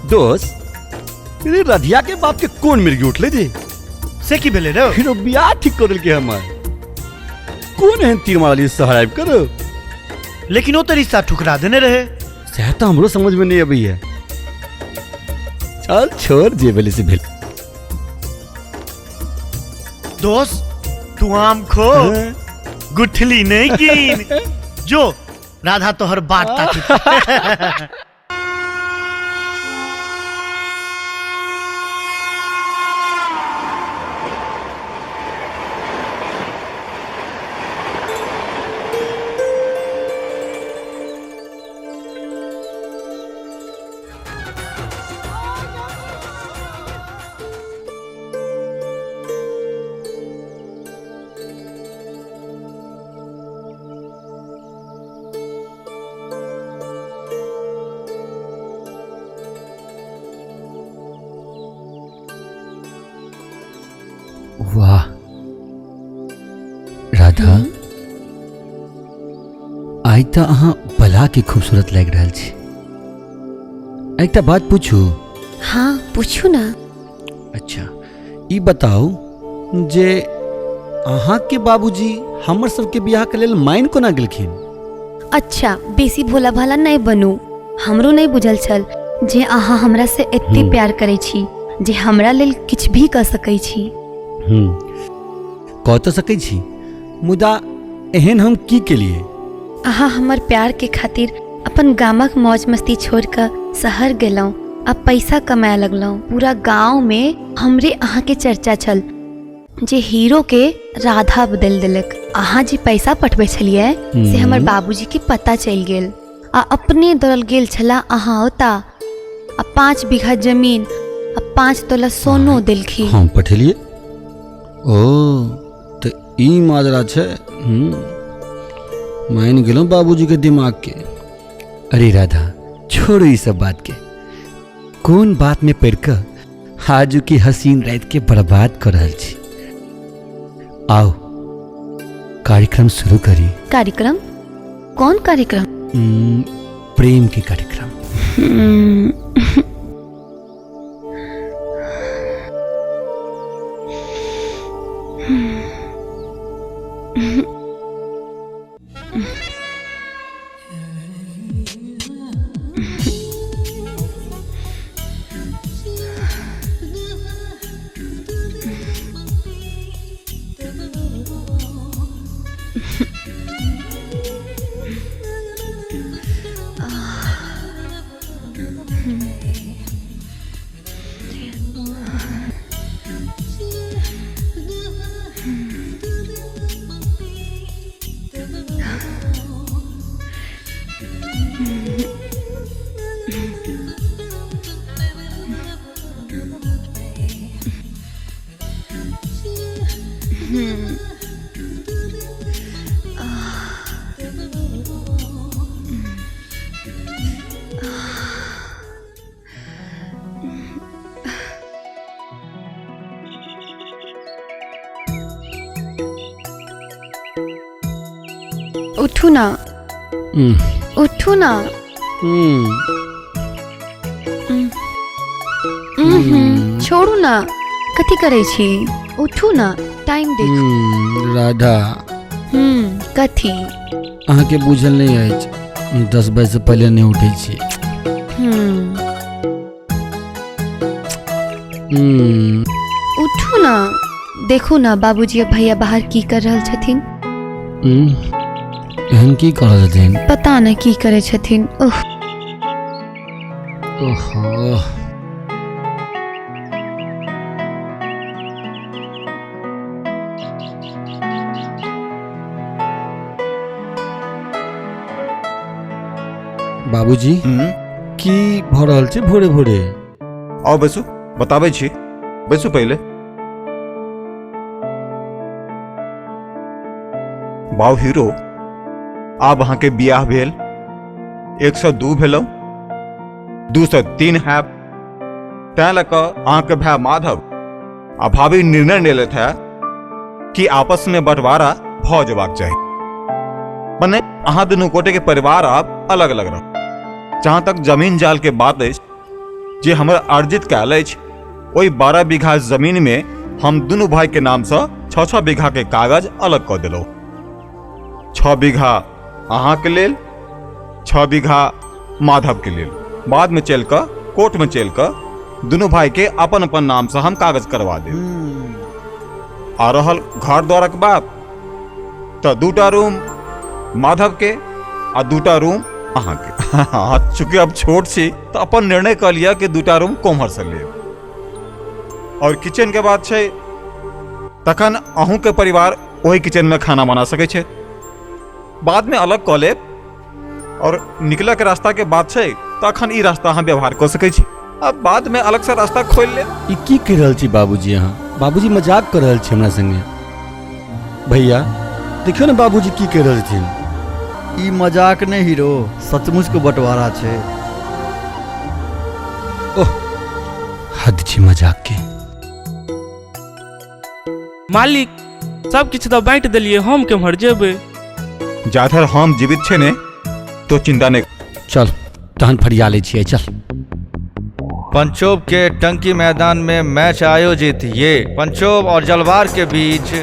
दोस्त, रे रधिया के बाप के कोन मिर्गी उठले जे? से की भेलै रे? फिर बियाह ठीक कर देलकै हमर। कोन एहन तीर मारलियै शहर आबि कर? लेकिन ओ तऽ रिश्ता ठुकरा देने रहे। सएह तऽ हमरो समझ में नहीं अबैया। चल छोड़, जे भेलै से भेल। दोस्त तू आम खो, गुठली नहीं कीन। जो राधा तोहर बाट ताकि। वाह राधा, आइ तऽ अहाँ बला के खूबसूरत लागि रहल छी। एकटा बात पूछू? हाँ पूछू ना। अच्छा ई बताउ जे अहाँ के बाबूजी हमर सबके बियाह के लेल मानि कोना गेलखिन? अच्छा बेसी भोला भाला नहीं बनू, हमरो नहीं बुझल छल जे अहाँ हमरा से एते प्यार करै छी जे हमरा लेल किछु भी कऽ सकै छी। कऽ तऽ सकै छी, मुदा एहन हम की केलिए? अहाँ हमर प्यार के खातिर अपन गामक मौज मस्ती छोड़ कऽ शहर गेलहुँ आ पैसा कमाए लगलहुँ। पूरा गाँव में हमरे अहाँ के चर्चा छल जे हीरो के राधा बदलि देलक। अहाँ जे पैसा पठबै छलियै से हमर बाबूजी के पता चलि गेल आ अपने दौड़ल गेल छला अहाँ ओता आ 5 बीघा जमीन आ 5 तोला सोनो देलखिन। हम पठेलियै? ओ तऽ ई माजरा छै। मानि गेलहुँ बाबूजी के दिमाग के। अरे राधा छोड़ो ई सब बात के, कोन बात में पड़ि कऽ आजू की हसीन रात के बर्बाद कर रहल छी। आओ कार्यक्रम शुरू करी। कार्यक्रम? कौन कार्यक्रम? प्रेम के कार्यक्रम। उठू ना, उठू ना। छोड़ू ना, कथी करै छी? उठू ना, टाइम देखू। राधा। कथी? अहाँके बुझल नहीं अछि, 10 बजे से पहले नहीं उठै छी। उठू ना, देखू ना बाबूजी और भैया बाहर की कर रहल छथिन। एहन की कर रहल छथिन? पता नहीं की करे छथिन। उफ। ओहो। बाबूजी की भऽ रहल छै भोरे भोरे? आउ बैसू, बताबै छी, बैसू पहिले। बाउ हीरो, आब अहाँके बियाह भेल, 102 भेलौ, 203 हैब, तैं लऽ कऽ अहाँके भाय माधव आ भाभी निर्णय लेलथि है कि आपस में बंटवारा भऽ जेबाक चाही। मने अहाँ दुनू गोटे के परिवार आब अलग अलग रह। जहाँ तक जमीन जाल के बात अछि जे हमर अर्जित कयल अछि ओहि 12 बीघा जमीन में हम दुनू भाई के नाम से 6-6 बीघा के कागज अलग कऽ देलहुँ। 6 बीघा अहाँ के लेल, 6 बीघा माधव के लेल। बाद में चल कऽ कोर्ट में चल कऽ दुनू भाई के अपन अपन नाम से हम कागज करवा देब। आ रहल घर द्वारक बात, तो 2टा रूम माधव के आ 2टा रूम अहाँ के। चूँकि अब छोट छी तो अपन निर्णय कऽ लिअ कि 2टा रूम कोम्हर से लेब। और किचन के बात छै, तखन अहूँ के परिवार ओहि किचन में खाना बना सकै छै, बाद में अलग कऽ लेब। और निकलऽ के रास्ता के बात छै तो अखन ई रास्ता अहाँ व्यवहार कऽ सकै छी, अब बाद में अलग से रास्ता खोलि लेब। ई की कहि रहल छी बाबूजी अहाँ? बाबूजी मजाक कर रहल छी हमरा संगे। भैया देखियौ ने बाबूजी की कहि रहल छथिन। ई मजाक नहीं हीरो, सचमुच के बंटवारा छै। ओह हद छी मजाक के। मालिक सब किछु तऽ बाँटि देलियै, हम केम्हर जेबै? जाधर हम जीवित छै ने तो चिंता नहीं। चल तहन फरिया लै छियै, चल। पंचोब के टंकी मैदान में मैच आयोजित, ये पंचोब और जलवार के बीच,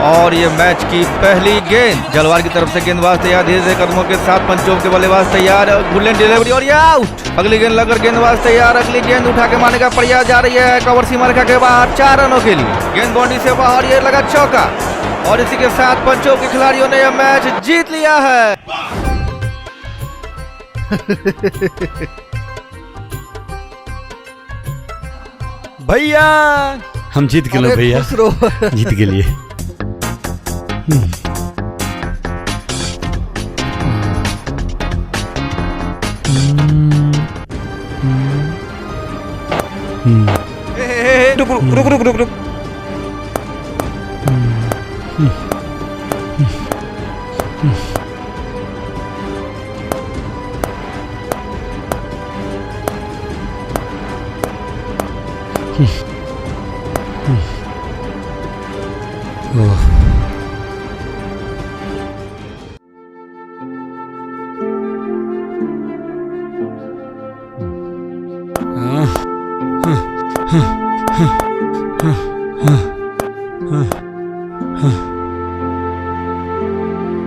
और ये मैच की पहली गेंद जलवार की तरफ से गेंदबाज तैयार, धीरे धीरे कदमों के साथ पंचोब के बल्लेबाज तैयार, गुलेन डिलीवरी और ये आउट। अगली गेंद लगकर गेंदबाज तैयार, अगली गेंद उठा के मारने का प्रयास जा रही है कवर सीमा रेखा के बाहर 4 रनों के लिए। गेंद बाउंड्री से बाहर, ये लगा चौका और इसी के साथ पंचोब के खिलाड़ियों ने यह मैच जीत लिया है। भैया हम जीत गेलहुँ भैया, जीत गेलियै। रुक रुक रुक रुक रुक।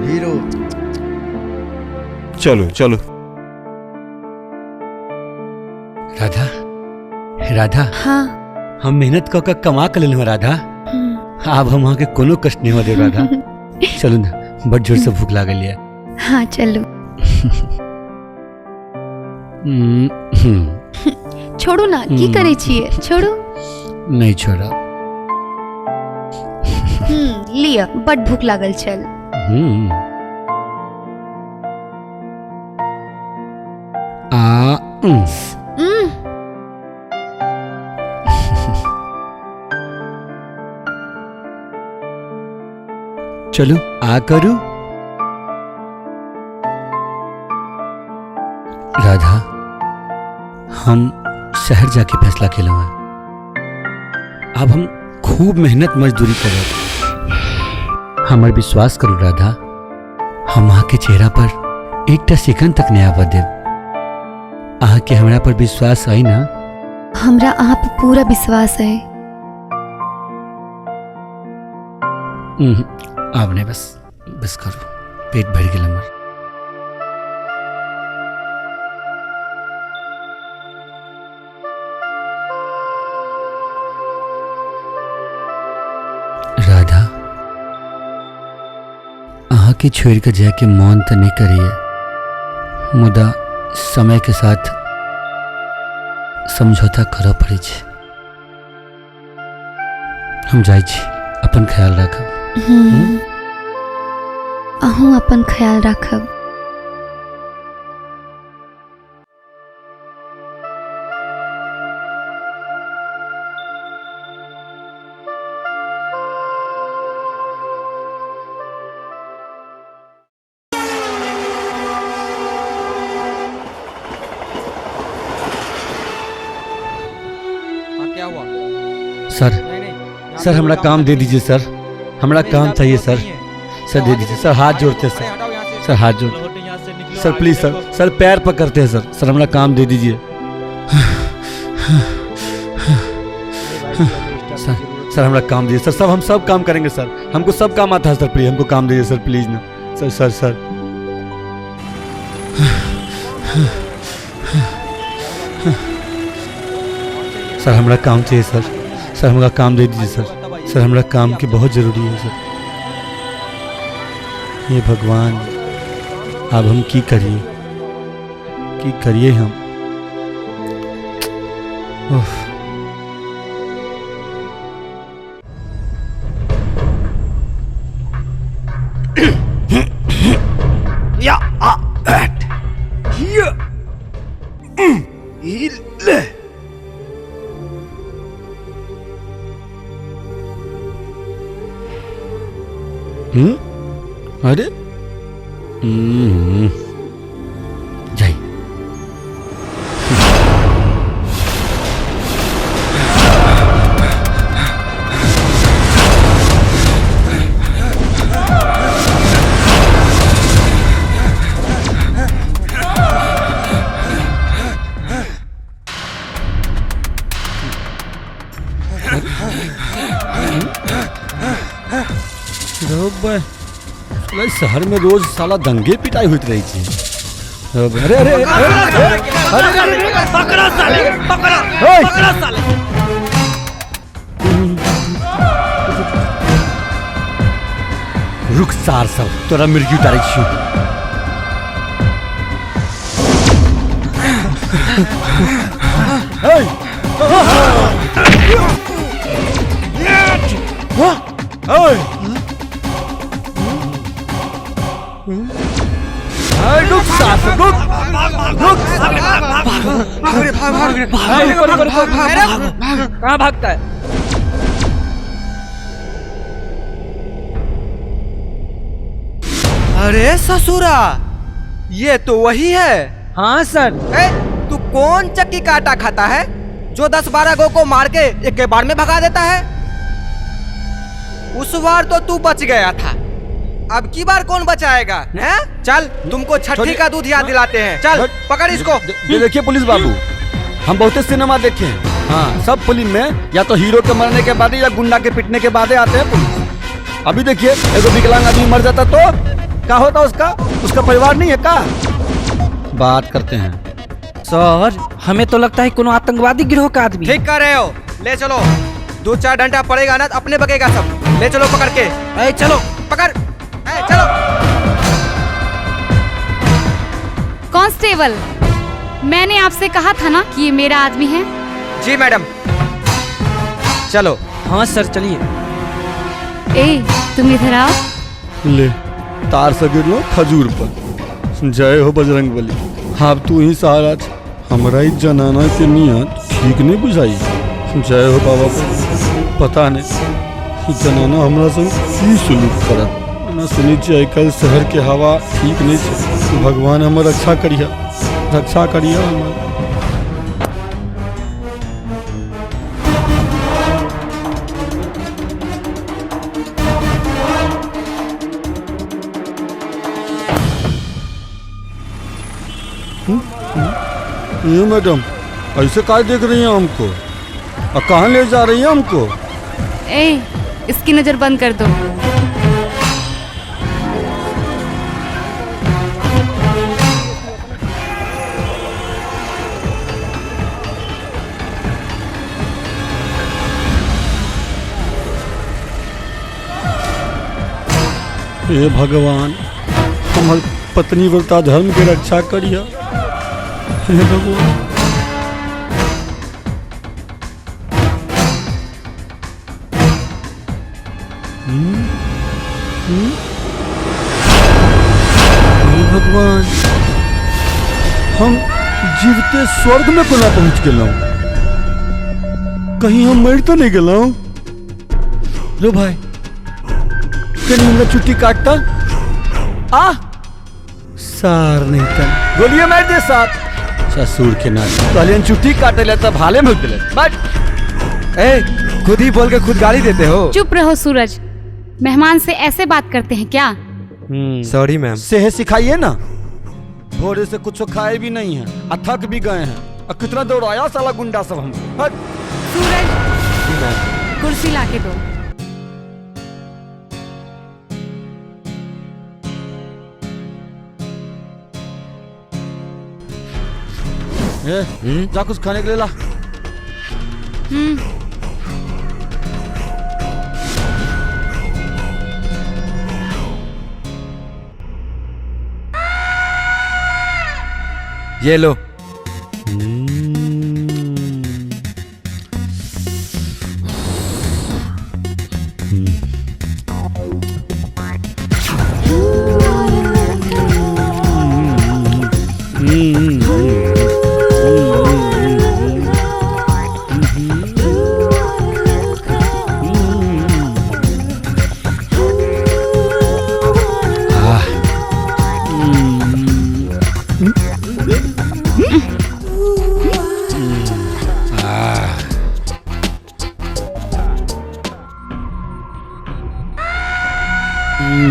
हीरो चलो चलो। राधा, राधा। हाँ। हम मेहनत कऽ कऽ कमा के लेलहुँ राधा, आब हम अहाँके कोनो कष्ट नहीं हो देब राधा। चलू ना, बड़ जोर से भूख लागल ये। हाँ चलू। छोड़ू ना, की करै छियै? छोड़ू। नहीं छोड़ा। लिअ, बड़ भूख लागल छल। आ चलू आ करू। राधा, हम शहर जाके फैसला केलहुँ हैं, अब हम खूब मेहनत मजदूरी करब। हमर विश्वास करू राधा, हम अहाँ के चेहरा पर एकटा सेकंड तक नहीं आबऽ देब। अहाँ के हमरा पर विश्वास है ना? हमरा अहाँ पर पूरा विश्वास है। आब नहीं, बस बस करू, पेट भरि गेल हमर। राधा, अहाँ के छोड़ के जाके मन तो नहीं करिए, मुदा समय के साथ समझौता करऽ पड़ै छै। हम जाइ छी, अपन ख्याल राखब। अहूँ अपन ख्याल राखब। क्या हुआ? सर, सर हमरा काम दे दीजिए सर, हमरा काम चाहिए सर, सर दे दीजिए सर, हाथ जोड़ते हैं सर, सर हाथ जोड़, सर प्लीज सर, सर पैर पकड़ते हैं सर, सर हमरा काम दे दीजिए। सर सर हमारा काम दीजिए सर, सब हम सब काम करेंगे सर, हमको सब काम आता है सर, प्लीज हमको काम दीजिए सर, प्लीज ना सर सर सर। सर हमारा काम चाहिए सर, सर हमारा काम दे दीजिए सर, सर हमारा काम की बहुत ज़रूरी है सर। ये भगवान, अब हम की करिए, की करिए हम। उफ। या आ एट ये ले। अरे जाई। शहर में रोज साला दंगे पिटाई होते रही थी। अरे अरे अरे पकड़ा साले, पकड़ा पकड़ा साले। रुक सार सब, तोरा मिर्गी उतारै छियौ। रुक सार सब, रुक रुक। कहाँ भागता है? अरे ससुरा, ये तो वही है। हाँ सर। ए, तू कौन चक्की काटा खाता है जो 10-12 गो को मार के एक के बार में भगा देता है? उस बार तो तू बच गया था, अब की बार कौन बचाएगा? हैं? चल तुमको छठी का दूध याद दिलाते हैं, चल पकड़ इसको। देखिए पुलिस बाबू, हम बहुत सिनेमा देखे हैं। हाँ, सब फिल्म में या तो हीरो के मरने के बाद या गुंडा के पिटने के बाद आते हैं पुलिस। अभी देखिए एगो विकलांग आदमी मर जाता तो क्या होता उसका? उसका परिवार नहीं है का? बात करते हैं। सर हमें तो लगता है कोनो आतंकवादी गिरोह का आदमी। ठीक कर रहे हो, ले चलो। 2-4 डंडा पड़ेगा ना अपने बकेगा सब। ले चलो पकड़ के। ए, चलो पकड़, ए, चलो। कांस्टेबल, मैंने आपसे कहा था ना कि ये मेरा आदमी है। जी मैडम, चलो। हाँ सर चलिए। ए तुम इधर आओ। ले तार से गिरलो खजूर पर। जय हो बजरंग बली। हाँ तू ही सहारा, हमरा ही जनाना के नियत ठीक नहीं बुझाई। जय हो बाबा। पता नहीं जनाना हमरा संग की सुलूक करत ना। सुनी छी आइ काल्हि शहर के हवा ठीक नहीं छै। भगवान हमर रक्षा करिया, रक्षा करिया हमर। ये मैडम ऐसे काहे देख रही हैं हमको? और कहाँ ले जा रही हैं हमको? ए, इसकी नज़र बंद कर दो। हे भगवान, हमार पत्नी व्रता धर्म के रक्षा करिया। हे भगवान। हे भगवान, हम जीवते स्वर्ग में कोना पहुंच गेलहुं? कहीं हम मर तो नहीं गेलहुं? रो भाई, कहीं हमरा चुट्टी काटता आ सार नहीं तन गोलियां मार दे साथ ससुर के नाते। कहलियन चुट्टी काटे ले तब हाले में दिले। बट ए, खुद ही बोल के खुद गाली देते हो। चुप रहो सूरज, मेहमान से ऐसे बात करते हैं क्या? Sorry ma'am. सेहे सिखाइए ना। भोरे से कुछ खाए भी नहीं है और थक भी गए हैं। और कितना दौड़ाया साला गुंडा सब हम। सूरज, कुर्सी ला के दो। ए, जा कुछ खाने के लिए ला। ये लो।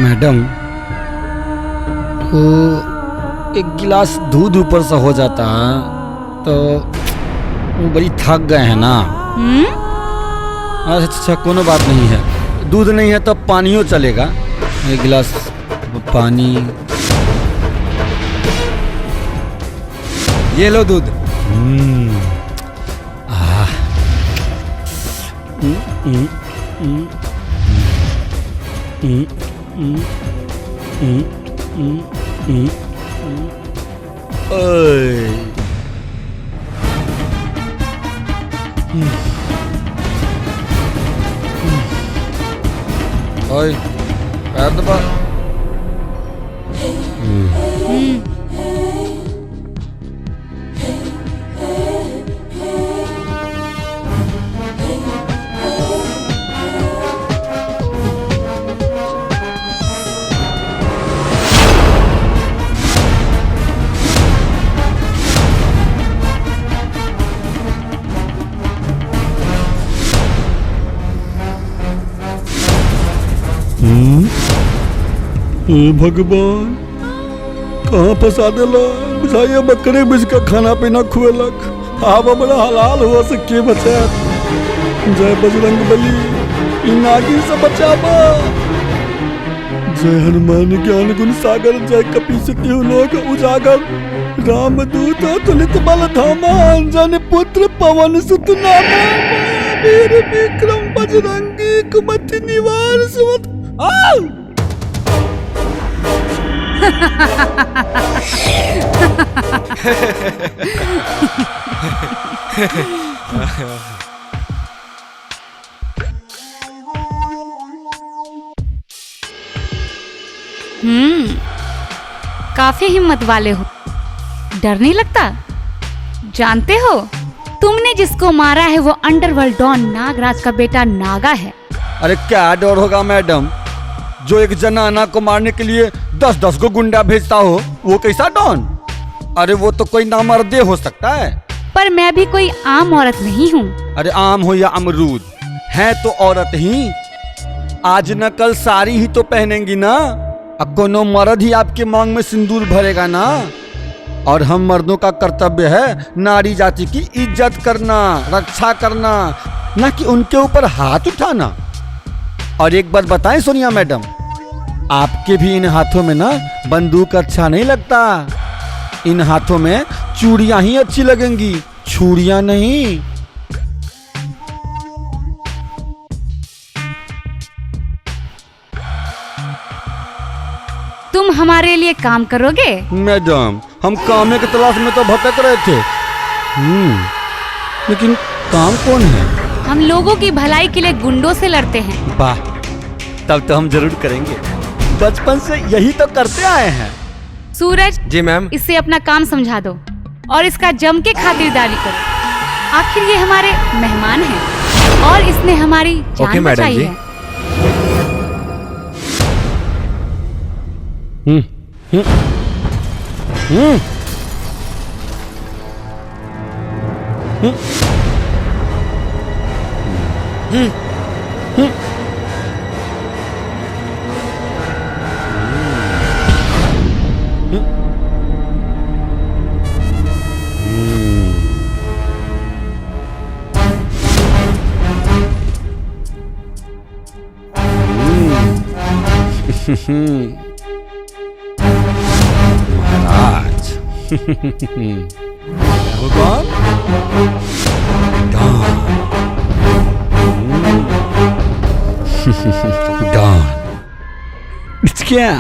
मैडम, वो एक गिलास दूध ऊपर से हो जाता है तो वो बड़ी थक गए हैं ना। अच्छा अच्छा, कोनो बात नहीं है, दूध नहीं है तो पानियों चलेगा। एक गिलास पानी। ये लो दूध। ओए, पैर दबा। भगवान, कहाँ फंसा देला? बुझाइए बकरे बिच का खाना पीना खुएलक। आब बड़ा हलाल हुआ से के बचात। जय बजरंग बली, इ नागिन से बचाबा। जय हनुमान ज्ञान गुण सागर, जय कपीस तिहु लोक उजागर। रामदूत अतुलित बल धामा, अंजन पुत्र पवन सुत नामा। वीर विक्रम बजरंगी कुमति निवार सुमत। आओ काफी हिम्मत वाले हो, डर नहीं लगता? जानते हो तुमने जिसको मारा है वो अंडरवर्ल्ड डॉन नागराज का बेटा नागा है। अरे क्या डर होगा मैडम, जो एक जनाना को मारने के लिए 10-10 को गुंडा भेजता हो वो कैसा डॉन? अरे वो तो कोई नामर्दे हो सकता है। पर मैं भी कोई आम औरत नहीं हूँ। अरे आम हो या अमरूद, है तो औरत ही। आज न कल साड़ी ही तो पहनेंगी ना। अब कोनो मर्द ही आपके मांग में सिंदूर भरेगा ना। और हम मर्दों का कर्तव्य है नारी जाति की इज्जत करना, रक्षा करना, ना कि उनके ऊपर हाथ उठाना। और एक बात बताएं सोनिया मैडम, आपके भी इन हाथों में ना बंदूक अच्छा नहीं लगता। इन हाथों में चूड़ियां ही अच्छी लगेंगी, छुड़ियां नहीं। तुम हमारे लिए काम करोगे? मैडम, हम कामे की तलाश में तो भटक रहे थे। लेकिन काम कौन है? हम लोगों की भलाई के लिए गुंडों से लड़ते हैं। वाह, तब तो हम जरूर करेंगे। बचपन से यही तो करते आए हैं। सूरज जी मैम, इसे अपना काम समझा दो और इसका जम के खातिरदारी करो। आखिर ये हमारे मेहमान हैं और इसने हमारी जान बचाई है। महाराज भगवान डॉन डॉन क्या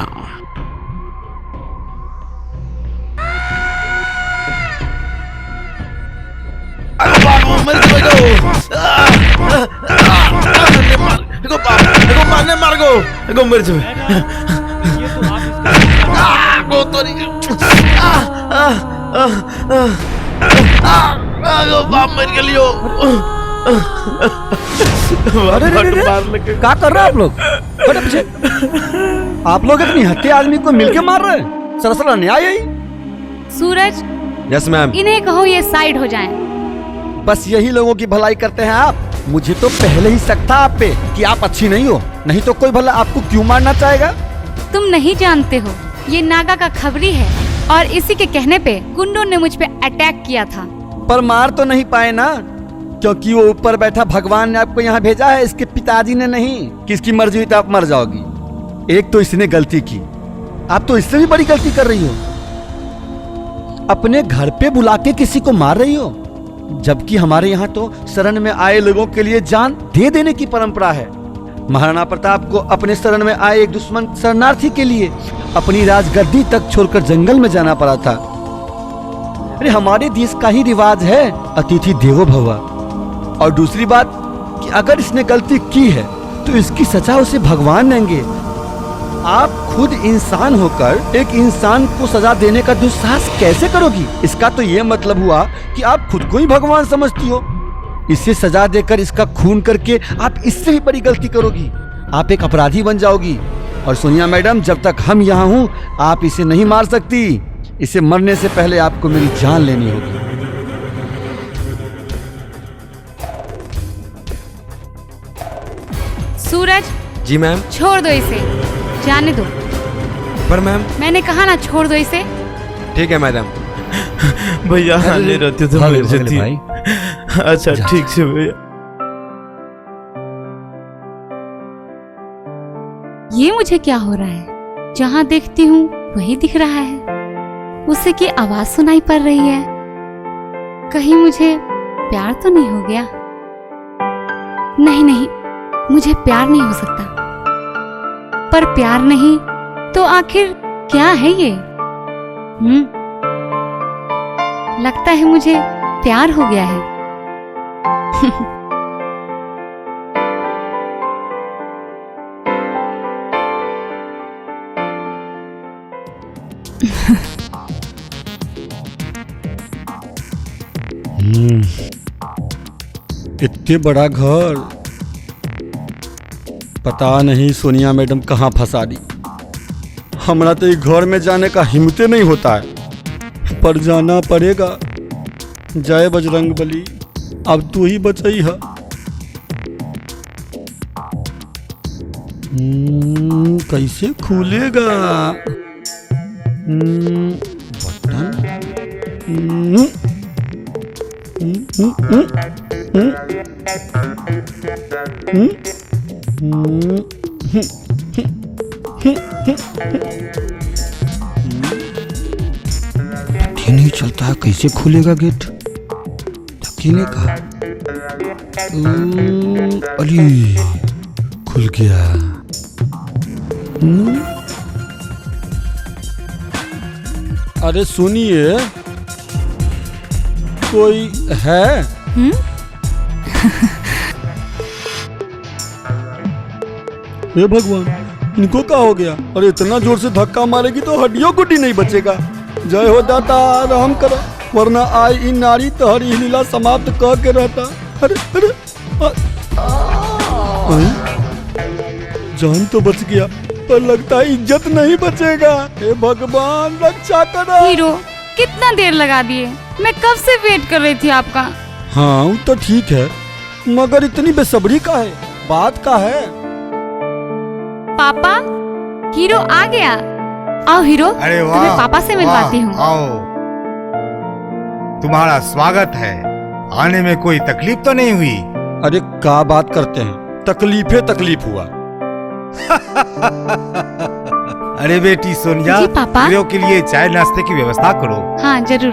मारने मार गो एगो मर जेबे गो तोरी आ आ आ आ गो बाप मर गेलियो। अरे रे रे रे, क्या कर रहे हैं आप लोग? हटो पीछे। आप लोग इतनी हत्या आदमी को मिलके मार रहे हैं, सरासर अन्याय है। सूरज। Yes ma'am. इन्हें कहो ये साइड हो जाएं। बस यही लोगों की भलाई करते हैं आप। मुझे तो पहले ही शक था आप पे कि आप अच्छी नहीं हो, नहीं तो कोई भला आपको क्यों मारना चाहेगा। तुम नहीं जानते हो, ये नागा का खबरी है और इसी के कहने पे गुंडों ने मुझ पे अटैक किया था। पर मार तो नहीं पाए ना, क्योंकि वो ऊपर बैठा भगवान ने आपको यहाँ भेजा है, इसके पिताजी ने नहीं। किसकी मर्जी हुई तो आप मर जाओगी। एक तो इसने गलती की, आप तो इससे भी बड़ी गलती कर रही हो। अपने घर पे बुला के किसी को मार रही हो, जबकि हमारे यहाँ तो शरण में आए लोगों के लिए जान दे देने की परंपरा है। महाराणा प्रताप को अपने शरण में आए एक दुश्मन शरणार्थी के लिए अपनी राजगद्दी तक छोड़कर जंगल में जाना पड़ा था। अरे हमारे देश का ही रिवाज है अतिथि देवो भव। और दूसरी बात कि अगर इसने गलती की है तो इसकी सजा उसे भगवान देंगे। आप खुद इंसान होकर एक इंसान को सजा देने का दुस्साहस कैसे करोगी? इसका तो ये मतलब हुआ कि आप खुद को ही भगवान समझती हो। इसे सजा देकर इसका खून करके आप इससे भी बड़ी गलती करोगी, आप एक अपराधी बन जाओगी। और सोनिया मैडम, जब तक हम यहाँ हूँ आप इसे नहीं मार सकती। इसे मरने से पहले आपको मेरी जान लेनी होगी। सूरज। जी मैम। छोड़ दो इसे, जाने दो। पर मैम। मैंने कहा ना छोड़ दो इसे। ठीक है मैडम। भैया नहीं रहते तो मर जाती। अच्छा ठीक है भैया। ये मुझे क्या हो रहा है? जहाँ देखती हूँ वही दिख रहा है। उसे की आवाज सुनाई पड़ रही है। कहीं मुझे प्यार तो नहीं हो गया? नहीं नहीं, मुझे प्यार नहीं हो सकता। पर प्यार नहीं तो आखिर क्या है ये? लगता है मुझे प्यार हो गया है। इतने बड़ा घर, पता नहीं सोनिया मैडम कहाँ फंसा दी। हमरा तो घर में जाने का हिम्मते नहीं होता है, पर जाना पड़ेगा। जय बजरंग बली, अब तू ही बचाई है। कैसे खुलेगा? बटन। पता नहीं चलता है कैसे खुलेगा गेट। धकेले का। अरे खुल गया। अरे सुनिए, कोई है? हे भगवान, इनको क्या हो गया? अरे इतना जोर से धक्का मारेगी तो हड्डियों गुड्डी नहीं बचेगा। जय हो दाता, राम करो, वरना आई इन नारी तहरी लीला समाप्त कर के रहता। अरे अरे जान तो बच गया, पर लगता है इज्जत नहीं बचेगा। हे भगवान रक्षा करो। हीरो, कितना देर लगा दिए, मैं कब से वेट कर रही थी आपका। हाँ वो तो ठीक है, मगर इतनी बेसब्री का है, बात का है। पापा, हीरो आ गया। आओ हीरो, अरे वाह, तुम्हें पापा से मिलवाती हूँ। आओ, तुम्हारा स्वागत है। आने में कोई तकलीफ तो नहीं हुई? अरे क्या बात करते हैं, तकलीफे तकलीफ हुआ। अरे बेटी सोनिया, जी पापा, हीरो के लिए चाय नाश्ते की व्यवस्था करो। हाँ जरूर।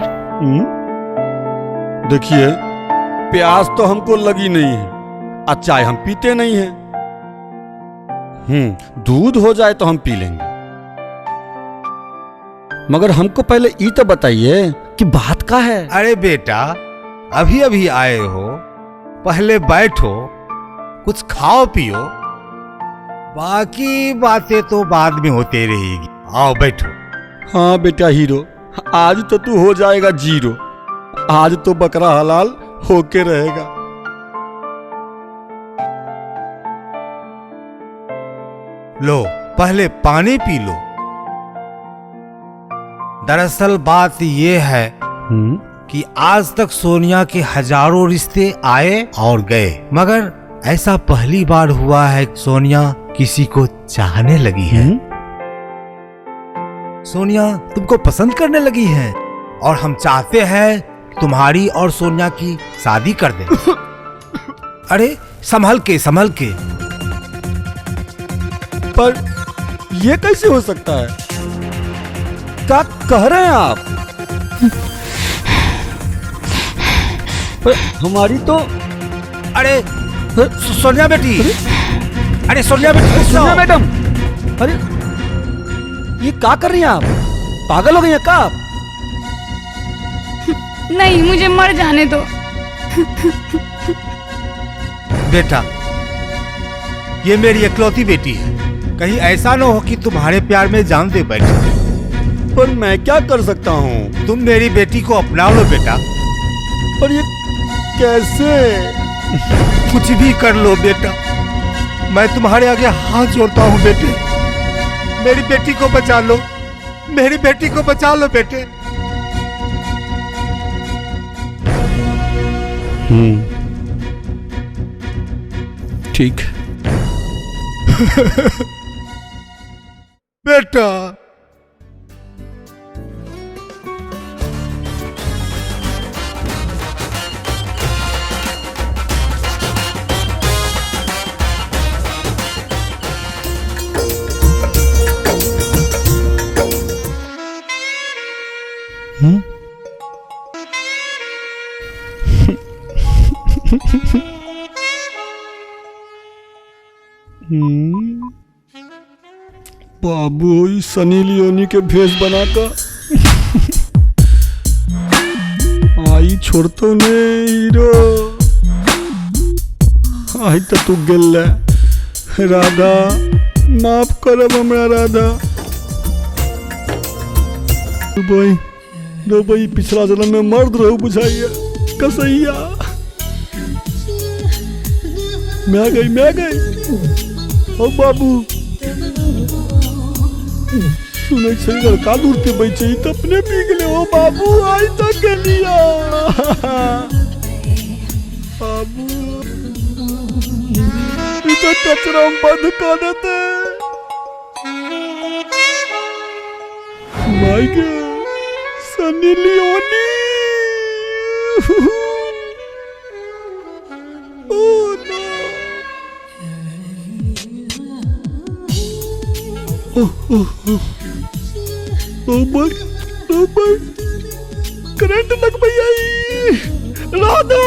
देखिए प्यास तो हमको लगी नहीं है और चाय हम पीते नहीं है। दूध हो जाए तो हम पी लेंगे, मगर हमको पहले ये तो बताइए कि बात का है। अरे बेटा अभी अभी आए हो, पहले बैठो, कुछ खाओ पियो, बाकी बातें तो बाद में होते रहेगी। आओ बैठो। हाँ बेटा हीरो, आज तो तू हो जाएगा जीरो, आज तो बकरा हलाल होके रहेगा। लो पहले पानी पी लो। दरअसल बात ये है कि आज तक सोनिया के हजारों रिश्ते आए और गए, मगर ऐसा पहली बार हुआ है सोनिया किसी को चाहने लगी है। सोनिया तुमको पसंद करने लगी है और हम चाहते हैं तुम्हारी और सोनिया की शादी कर दें। अरे संभल के संभल के। पर ये कैसे हो सकता है? क्या कह रहे हैं आप? पर हमारी तो, अरे सोनिया बेटी, अरे सोनिया बेटी, सोनिया मैडम, अरे ये क्या कर रही हैं आप? पागल हो गई हैं क्या आप? नहीं मुझे मर जाने दो। बेटा ये मेरी इकलौती बेटी है, कहीं ऐसा ना हो कि तुम्हारे प्यार में जान दे बैठे। पर मैं क्या कर सकता हूँ? तुम मेरी बेटी को अपना लो बेटा। पर ये कैसे? कुछ भी कर लो बेटा, मैं तुम्हारे आगे हाथ जोड़ता हूँ बेटे, मेरी बेटी को बचा लो, मेरी बेटी को बचा लो बेटे। ठीक बेटा। बाबू सनी लियोनी के भेष बनाकर आई छोड़तो ने हीरो, आई तो तू गेल। राधा माफ करब हमरा। राधा भाई पिछला जन्म में मर्द रहू बुझाइया कसैया। मैं गई मैं गई। ओ बाबू सुनै छै लड़का दूर पे बैठे तो अपने पी गेलै। ओ बाबू आई तो गेलिया बाबू, ई तो कचरा में बंद कर देते। माय गे Sunny Leone. Oh no. Oh oh oh oh my, oh my, current लग गई आई। राधा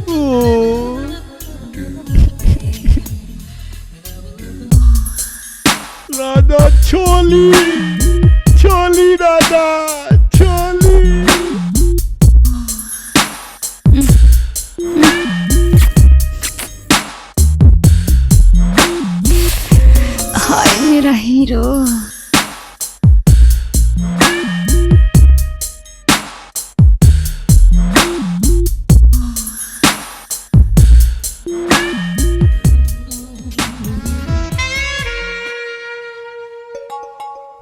ओ राधा छोली छोली राधा छोली। हाय मेरा हीरो।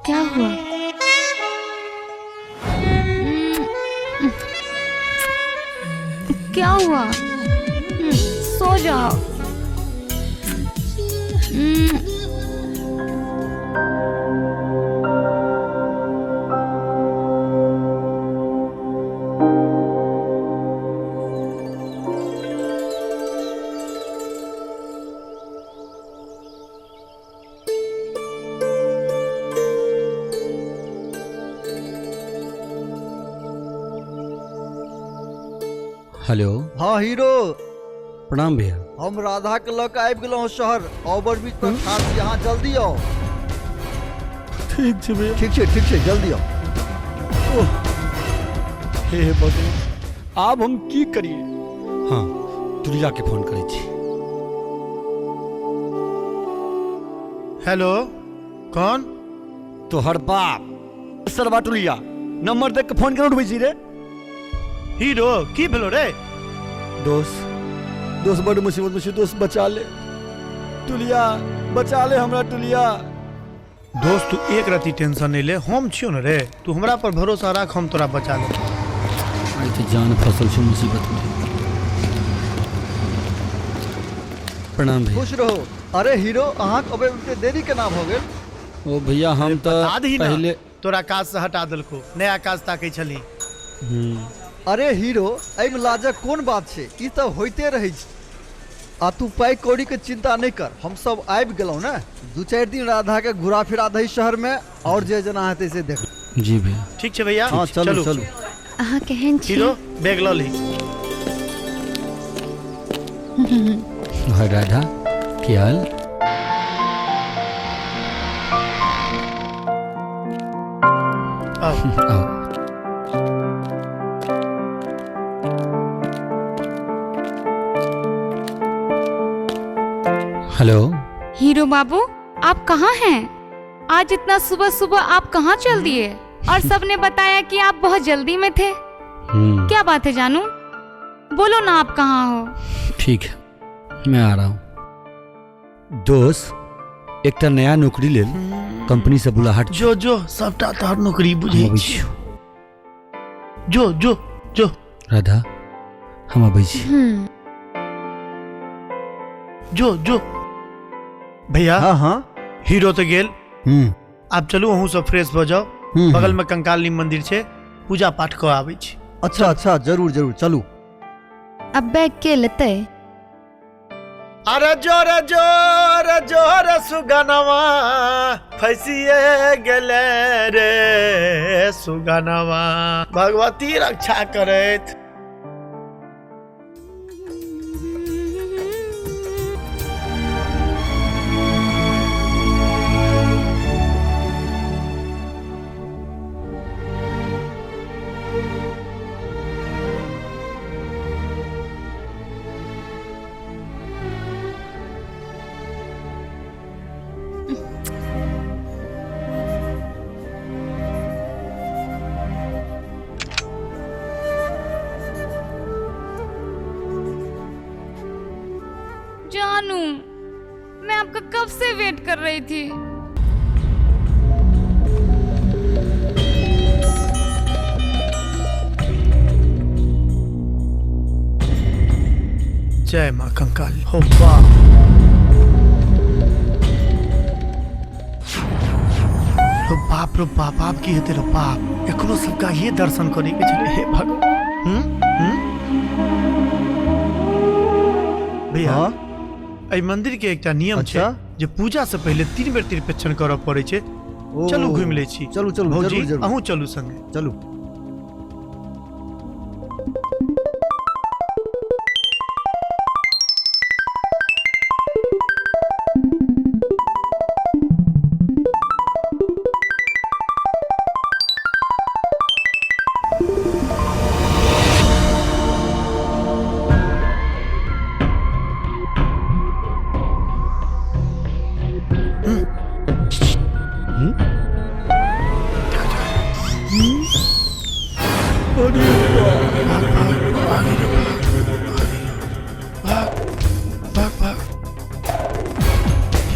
क्या हुआ? क्या हुआ? सो जाओ। हेलो। हाँ हीरो। प्रणाम भैया। हम राधा के लऽ के आबि गेलहुँ शहर, ओवर ब्रिज पर ठाढ़ छी, अहाँ जल्दी आउ। ठीक छै भैया। ठीक छै, ठीक छै, जल्दी आउ। ओह, हे भगवान, आब हम की करिए? हाँ, तुरिया के फोन करै छी। हेलो, कौन? तोहर बाप सरवा टुलिया। नंबर देख के फोन केना उठबै छी रे? हीरो, की भेलो रे? दोस्त, दोस्त बड़ मुसीबत में छी दोस्त, बचा ले टुलिया, बचा ले हमरा टुलिया। दोस्त तू एक रति टेंशन नहीं ले, हम छियो न रे, तू हमरा पर भरोसा राख, हम तोरा बचा ले। आई तो जान फसल छै मुसीबत में। प्रणाम भैया। खुश रहो। अरे हीरो, अहाँ के अबै में देरी केना भऽ गेल? ओ भैया, हम तो पहले तोरा काज से हटा देलको, नया काज ताकै छली। अरे हीरो, एहिमे लाजक कोन बात छै, ई तऽ होइते रहै छै। आ तू पाइ कौड़ी के चिंता नहीं कर, हम सब आबि गेलहुँ ने। 2-4 दिन राधा के घुरा फिरा दही शहर में, और जे जना हेतै से देख। जी भैया। ठीक छै भैया। हाँ चलू चलू। अहाँ केहन छी? हीरो, बैग लऽ ली। राधा, की हाल? आओ। हेलो। हीरो बाबू, आप कहाँ हैं? आज इतना सुबह सुबह आप कहाँ चल दिए? और सबने बताया कि आप बहुत जल्दी में थे। क्या बात है जानू, बोलो ना आप कहाँ हो? ठीक है, मैं आ रहा हूँ। दोस्त, एक नया नौकरी ले कंपनी से बुलाहट। जो जो सबटा तोहर नौकरी बुझै छी। जो जो जो। राधा, हम अबै छी। जो जो। भैया। हाँ हाँ। हीरो तो गेल, आप चलू अहूँ सब फ्रेश भऽ जाओ, बगल में कंकाली मंदिर छै, पूजा पाठ कऽ आबै छी। अच्छा अच्छा, जरूर जरूर चलू। अब बैग के लेतै? अरे जोर जोर जोर सुगनवा फसिए गेले रे सुगनवा, भगवती रक्षा करैत। जानू, मैं आपका कब से वेट कर रही थी। जय माँ कंकाली। हो बाप रो बाप रो बाप, आप की हेतै रो बाप, एखनो सबका ये दर्शन करे के छलै। हे भगवान। भैया, एहि मंदिर के एकटा नियम छै जे पूजा से पहिले 3 बेर त्रिपेक्षण करऽ पड़ै छै। चलू घुमि लै छी। चलू चलू, भौजी जरूर जरूर। अहूँ चलू संगे। चलू।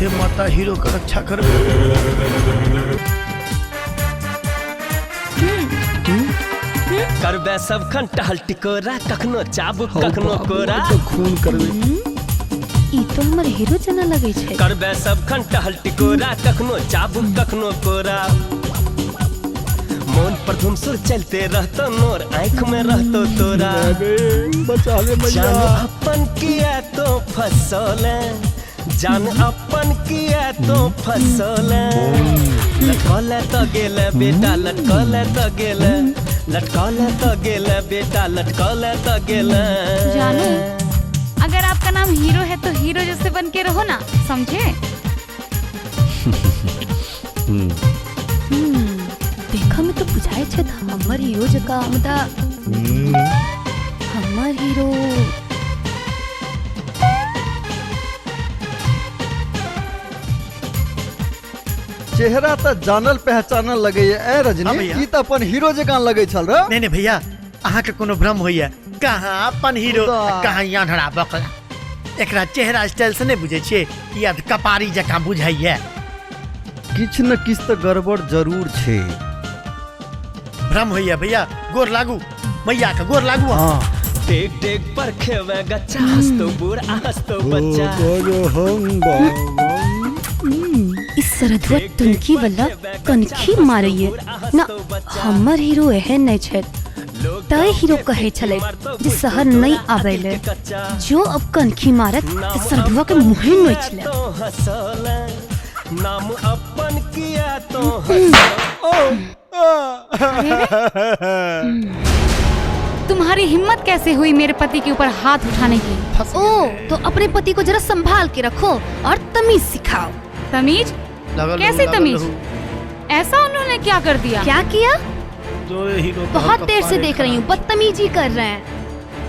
हे माता, हीरो के रक्षा कर। करबे सब खन टहल टिकोरा, कखनो चाबुक कखनो कोरा, खून करबे। ई तो हमर हीरो जना लगै छै। करबे सब खन टहल टिकोरा, कखनो चाबुक कखनो कोरा, मोन पर धुमसुर चलते रहतो, नोर आँख में रहतो तोरा। बचा ले मैया। जान अपन किया तो फसोले, जान अपन किया तो फसोले, लटकले तो गेले बेटा, लटकले तो गेले, लटकल तो गेल बेटा लटकल तो गेल। जानू अगर आपका नाम हीरो है तो हीरो जैसे बन के रहो ना, समझे? देखा में तो बुझाए छे हमर हीरो जका, मुदा हमर हीरो चेहरा तो जानल पहचानल लगे ए रजनी, ई त अपन हीरो जकां लगे छल रे। नहीं नहीं भैया अहाँ के कोनो भ्रम होइया, कहाँ अपन हीरो कहाँ आन्हरा बकला। एकरा चेहरा स्टाइल से नहीं बुझे छियै, ई अध कपारी जकां बुझाइया। किछ न किछ त गड़बड़ जरूर छे। भ्रम होइया भैया, गोर लागू मैया के गोर लागू। हाँ टेक टेक पर खेवे गच्चा, हंसतो बूढ़ हंसतो बच्चा। इस सरधुआ तुनकी वाला कनखी मारैये ना, हमर हीरो एहन नहीं छे। तय हीरो कहे छले जे शहर नहीं आबे ले, जो अब कनखी मारत त सरधुआ के मुहे नोच ले। नाम अपन किया तो तुम्हारी हिम्मत कैसे हुई मेरे पति के ऊपर हाथ उठाने की? ओ तो अपने पति को जरा संभाल के रखो और तमीज सिखाओ। तमीज? कैसे तमीज? ऐसा उन्होंने क्या कर दिया? क्या किया? बहुत देर से देख रही हूँ, बदतमीजी कर रहे हैं,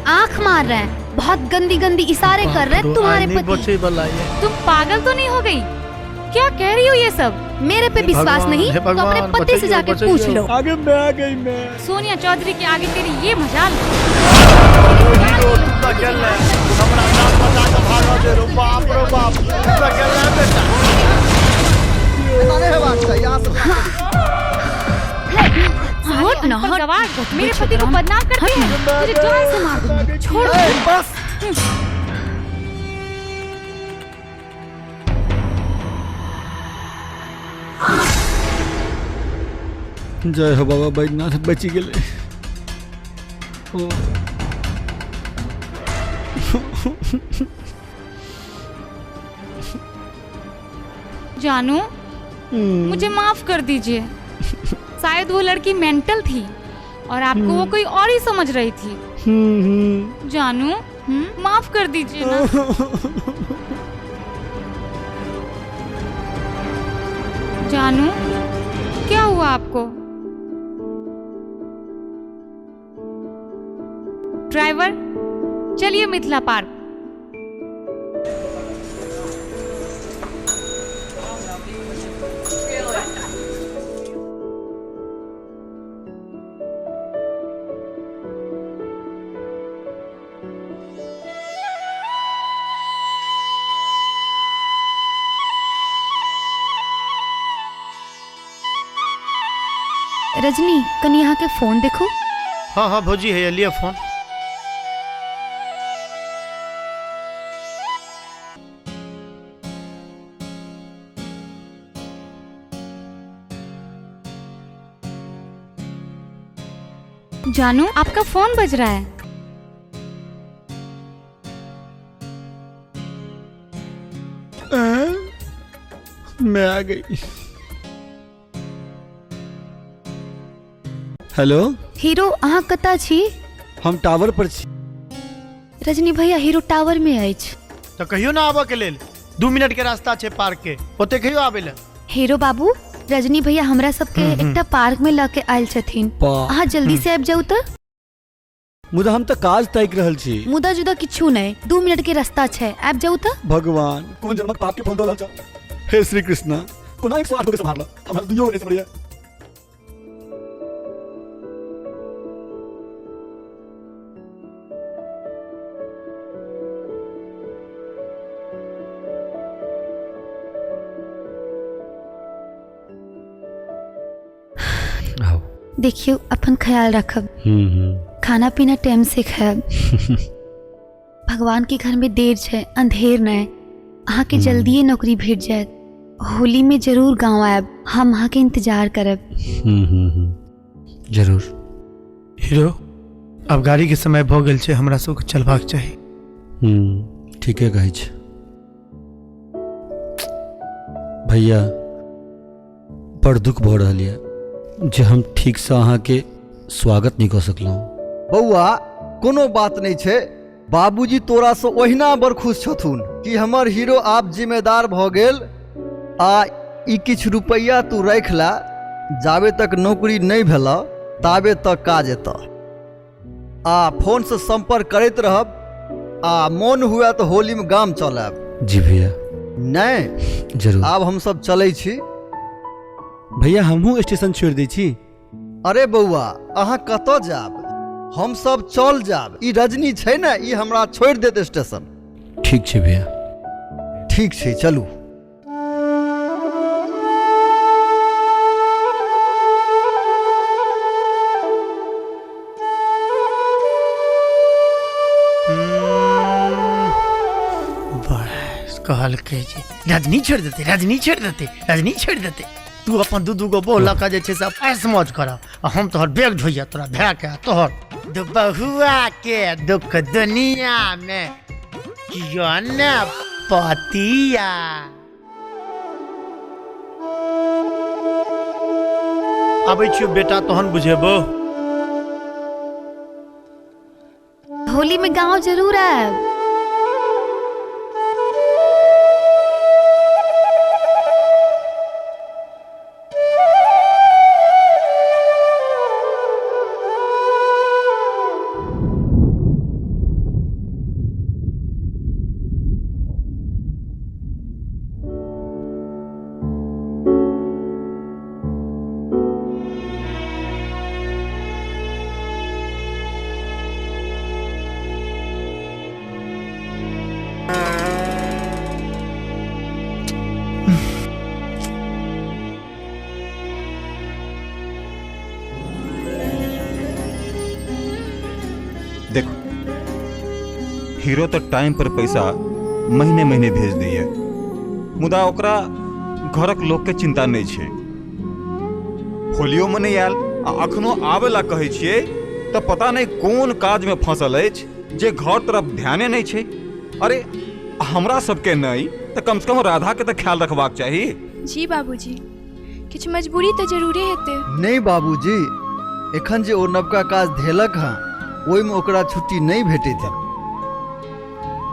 आँख मार रहे हैं, बहुत गंदी गंदी इशारे कर रहे हैं तुम्हारे पति। तुम पागल तो नहीं हो गई? क्या कह रही हो ये सब? मेरे पे विश्वास नहीं तो अपने पति से जाके पूछ लो। आगे मैं आ गई मैं। सोनिया चौधरी के आगे तेरी ये मजाल। हट, मेरे पति को बदनाम करते हैं, तुझे जान से मार दूंगी। छोड़ बस। जय हो बाबा बैजनाथ, बची गेले। जानू मुझे माफ कर दीजिए, शायद वो लड़की मेंटल थी और आपको वो कोई और ही समझ रही थी। जानू माफ कर दीजिए ना। जानू क्या हुआ आपको? ड्राइवर चलिए मिथिला पार्क। रजनी कनी यहाँ के फोन देखो। हाँ हाँ भौजी है लिया फोन। जानू आपका फोन बज रहा है। मैं आ गई। हेलो हीरो, अहाँ कतऽ छी? हम टावर पर छी। रजनी भैया हीरो टावर में अछि। तो कहियो ना आबऽ के लेल, 2 मिनट के रास्ता छै पार्क के, ओते कहियो आबे ले। हीरो बाबू रजनी भैया हमरा सबके एकटा पार्क में लऽ के आयल छथिन, अहाँ जल्दी से आबि जाउ तऽ। मुदा हम तऽ काज ताकि रहल छी। मुदा जुदा किछु नहि, 2 मिनट के रास्ता छै, आबि जाउ तऽ। भगवान कोन जन्मक पाप के फल दऽ रहल छह। हे श्री कृष्णा कोना 108 के सम्हारल, हमरा दुइयो नहि समझैया। देखियो अपन ख्याल रखब, खाना पीना टाइम से खायब। भगवान के घर में देर छै अंधेर नहीं, अहाँ के जल्दिए नौकरी भेट जायत। होली में जरूर गांव आयब, हम अहाँ के इंतजार करब। जरूर। हीरो अब गाड़ी के समय भ गेल छै, हमरा सबके चलबाक चाही। ठीके कहै छै भैया, बड़ दुख भऽ रहल यऽ जे हम ठीकसँ अहाँके स्वागत नहि कऽ सकलहुँ। बौआ, कोनो बात नहि छै। बाबूजी तोरासँ ओहिना बड़ खुश छथुन कि हमर हीरो आब जिम्मेदार भऽ गेल। आ ई किछु रुपैआ तू राखि ला, जाबे तक नौकरी नहि भेलऽ ताबे तक काज एतऽ। आ फोनसँ सम्पर्क करैत रहब आ मोन हुए तऽ होलीमे गाम चल आयब। जी भैया। नहि, जरूर। आब हमसब चलै छी। भैया, हमहूँ स्टेशन छोड़ि दै छी। अरे बौआ, अहाँ कतऽ जायब? हमसब चल जायब। ई रजनी छै ने, ई हमरा छोड़ि देत स्टेशन। ठीक छै भैया। ठीक छै, चलू। बस कहलकै जे रजनी छोड़ि देतै, रजनी छोड़ि देतै, रजनी छोड़ि देतै। तू अपन दू दू गो बोल लऽ कऽ जे छै से ऐश मौज कर, आ हम तोहर बैग ढोइया तोरा भायके आ तोहर दुबहुआ के दुख दुनिया में कियो ने पतिया। आबै छियौ बेटा, तहन बुझेबो। होली में गांव जरूर आयब। देखो, हीरो तो टाइम पर पैसा महीने महीने भेज दैए, मुदा ओकरा घरक लोक के चिंता नहीं छै। होलियो में नहीं आयल आ अखनो आबे ला कहै छियै तऽ पता नहीं कोन काज में फंसल अछि जे घर तरफ ध्याने नहीं छै। अरे हमरा सबके नहीं तऽ कम से कम राधा के तऽ ख्याल रखबाक चाही। जी बाबूजी, किछु मजबूरी तऽ जरूरे हेतै। नहि बाबूजी, एखन जे ओ नवका काज धेलक हँ ओहिमे ओकरा छुट्टी नहि भेटैत।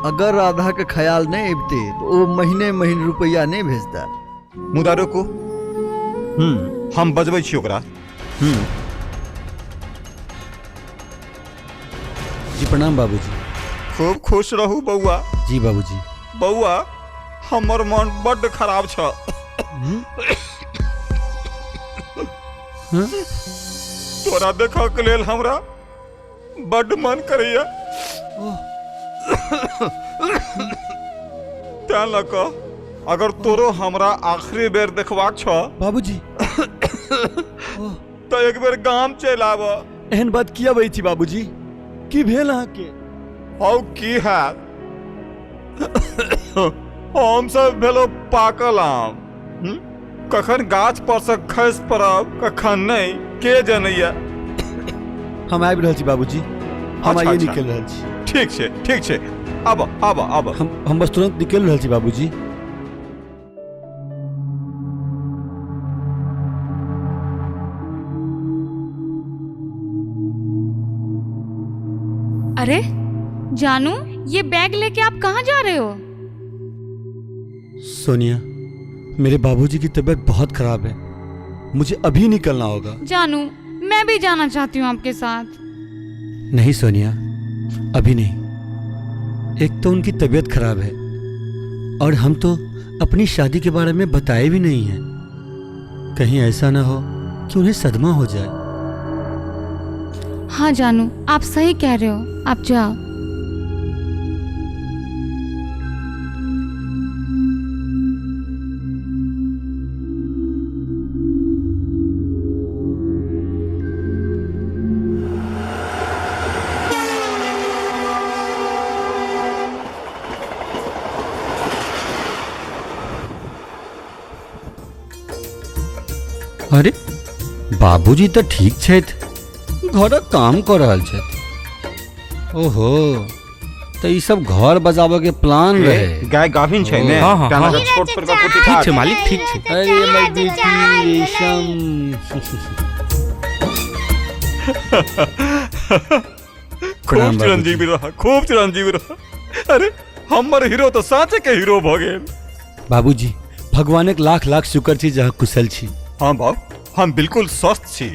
अगर राधा के ख्याल नहीं अबिते तो ओ महीने महीने रुपैआ नहीं भेजता। मुदा रुकू, हम बजबै छी ओकरा। जी प्रणाम बाबूजी। खूब खुश रहू बौआ। जी बाबूजी। बौआ, हमर मन बड्ड खराब छ। तोरा देखऽ के लेल हमरा बड्ड मन करैया, तें लऽ कऽ अगर तोरो हमरा आखिरी बेर देखबाक छ बाबूजी तऽ एक बेर गाम चलि आब। एहन बात किया बजै छी बाबूजी? की भेल अहाँके? हौ की हैत, हम सब भेलो पाकल आम, कखन गाछ पर से खसि पड़ब कखन नहीं के जनैया। हम आबि रहल छी बाबूजी, हम आइए निकलि रहल छी। ठीक छै ठीक छै, आब आब आब। हम बस तुरंत निकलि रहल छी बाबूजी। अरे जानू, ये बैग लेके आप कहाँ जा रहे हो? सोनिया, मेरे बाबूजी की तबीयत बहुत खराब है, मुझे अभी निकलना होगा। जानू, मैं भी जाना चाहती हूँ आपके साथ। नहीं सोनिया, अभी नहीं। एक तो उनकी तबीयत खराब है और हम तो अपनी शादी के बारे में बताए भी नहीं हैं। कहीं ऐसा ना हो कि उन्हें सदमा हो जाए। हाँ जानू, आप सही कह रहे हो, आप जाओ। अरे बाबूजी तो ठीक छथि, घरक काम कऽ रहल छथि। ओहो, तऽ ई सब घर बजाबऽ के प्लान रहे। गाय गाभिन छै ने। हाँ, हाँ, हाँ। छोट पर ठीक छै मालिक, ठीक छै। अरे हमर बेटी रेशम। खूब चिरंजीवी रह, खूब चिरंजीवी रह। अरे हमर हीरो तो साँचे के हीरो भ गेल। बाबूजी भगवानक लाख लाख शुक्र छी जे अहाँ कुशल छी। हाँ बाबू, हम बिल्कुल स्वस्थ छी।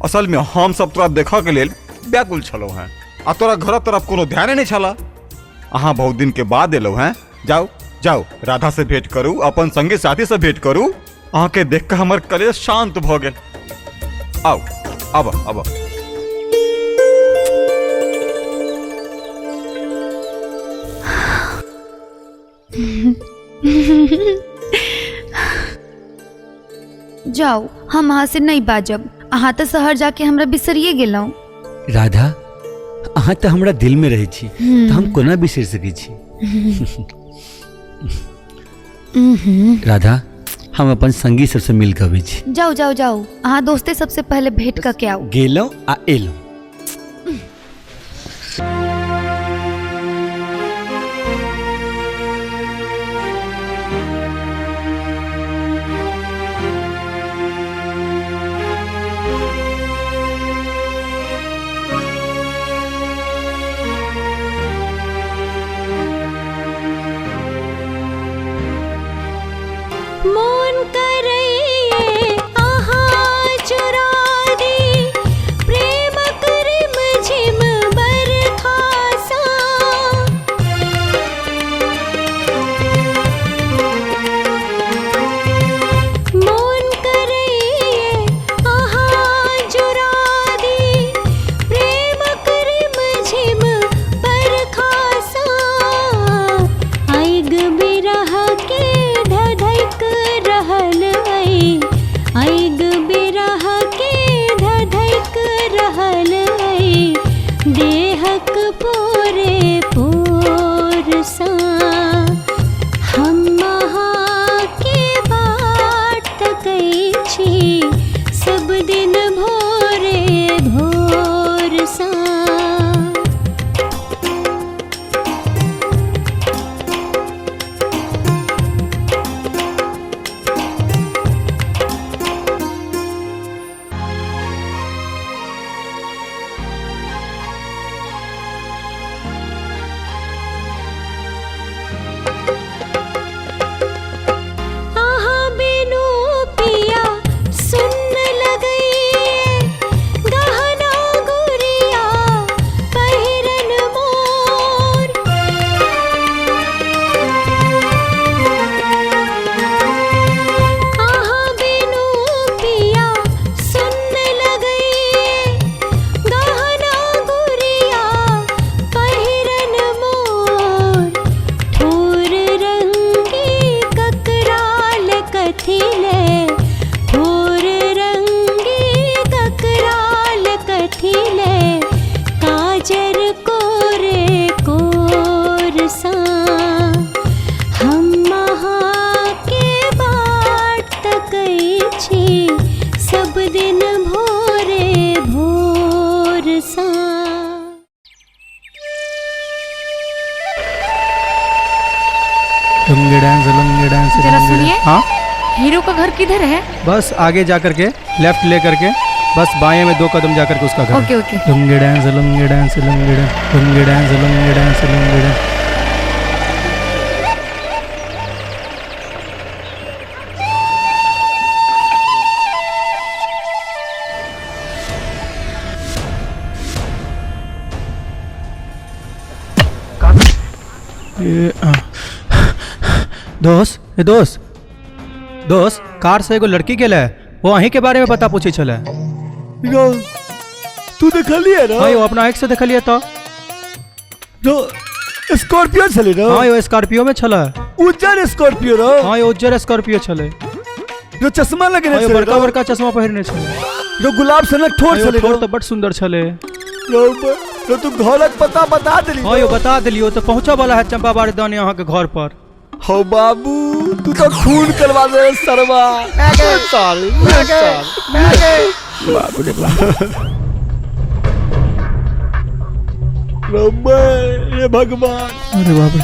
असल में हम सब तोरा देखऽ के लेल व्याकुल छलहुँ हैं आ तोरा घर तरफ कोनो ध्यान नहीं छला। अहाँ बहुत दिन के बाद एलहुँ हैं। जाओ जाओ, राधा से भेंट करू, अपन संगी साथी से भेंट करू। अहाँ के देख के हमर कलेश शांत भ गेल। आओ आब आब। जाओ, हम अहाँ से नहीं बाजब। अहाँ तो शहर जाके हमरा बिसरिए गेलहुँ। राधा, अहाँ तो हमरा दिल में रहै छी, तो हम कोना बिसरि सकै छी। राधा, हम अपन संगी सबसे मिल के अबै छी। जाओ जाओ जाओ, अहाँ दोस्ते सबसे पहले भेंट करके आओ। गेलहुँ आ एलहुँ। जरा सुनिए। हाँ, हीरो का घर किधर है? बस आगे जा करके लेफ्ट ले करके बस बाएं में 2 कदम जा करके उसका घर। Okay okay. Lungi dance lungi dance lungi dance lungi dance lungi dance lungi dance. दोस्त दोस्त दोस्त, कार से एगो लड़की गेल है, वो अहीं के बारे में पता पूछे छले। तू देखलिए ना? हाँ, यो अपना आँख से देखलिए तो। जो स्कॉर्पियो छले ना? हाँ, यो स्कॉर्पियो में छले। उज्जर स्कॉर्पियो ना? हाँ, यो उज्जर स्कॉर्पियो छले। जो चश्मा लगेने छले? बड़का बड़का चश्मा पहिरने छले। जो गुलाब सनक ठोर छले? ठोर तो बड़ सुंदर छले। जो तू घरक पता बता देली? हाँ, यो बता देलियो। तो पहुंचा वाला है चंपा बाड़ी दानी अहाँ के घर पर। हो बाबू, तू तो खून करवा दे सरवा। बाबू रे बाप, भगवान। अरे बाप रे,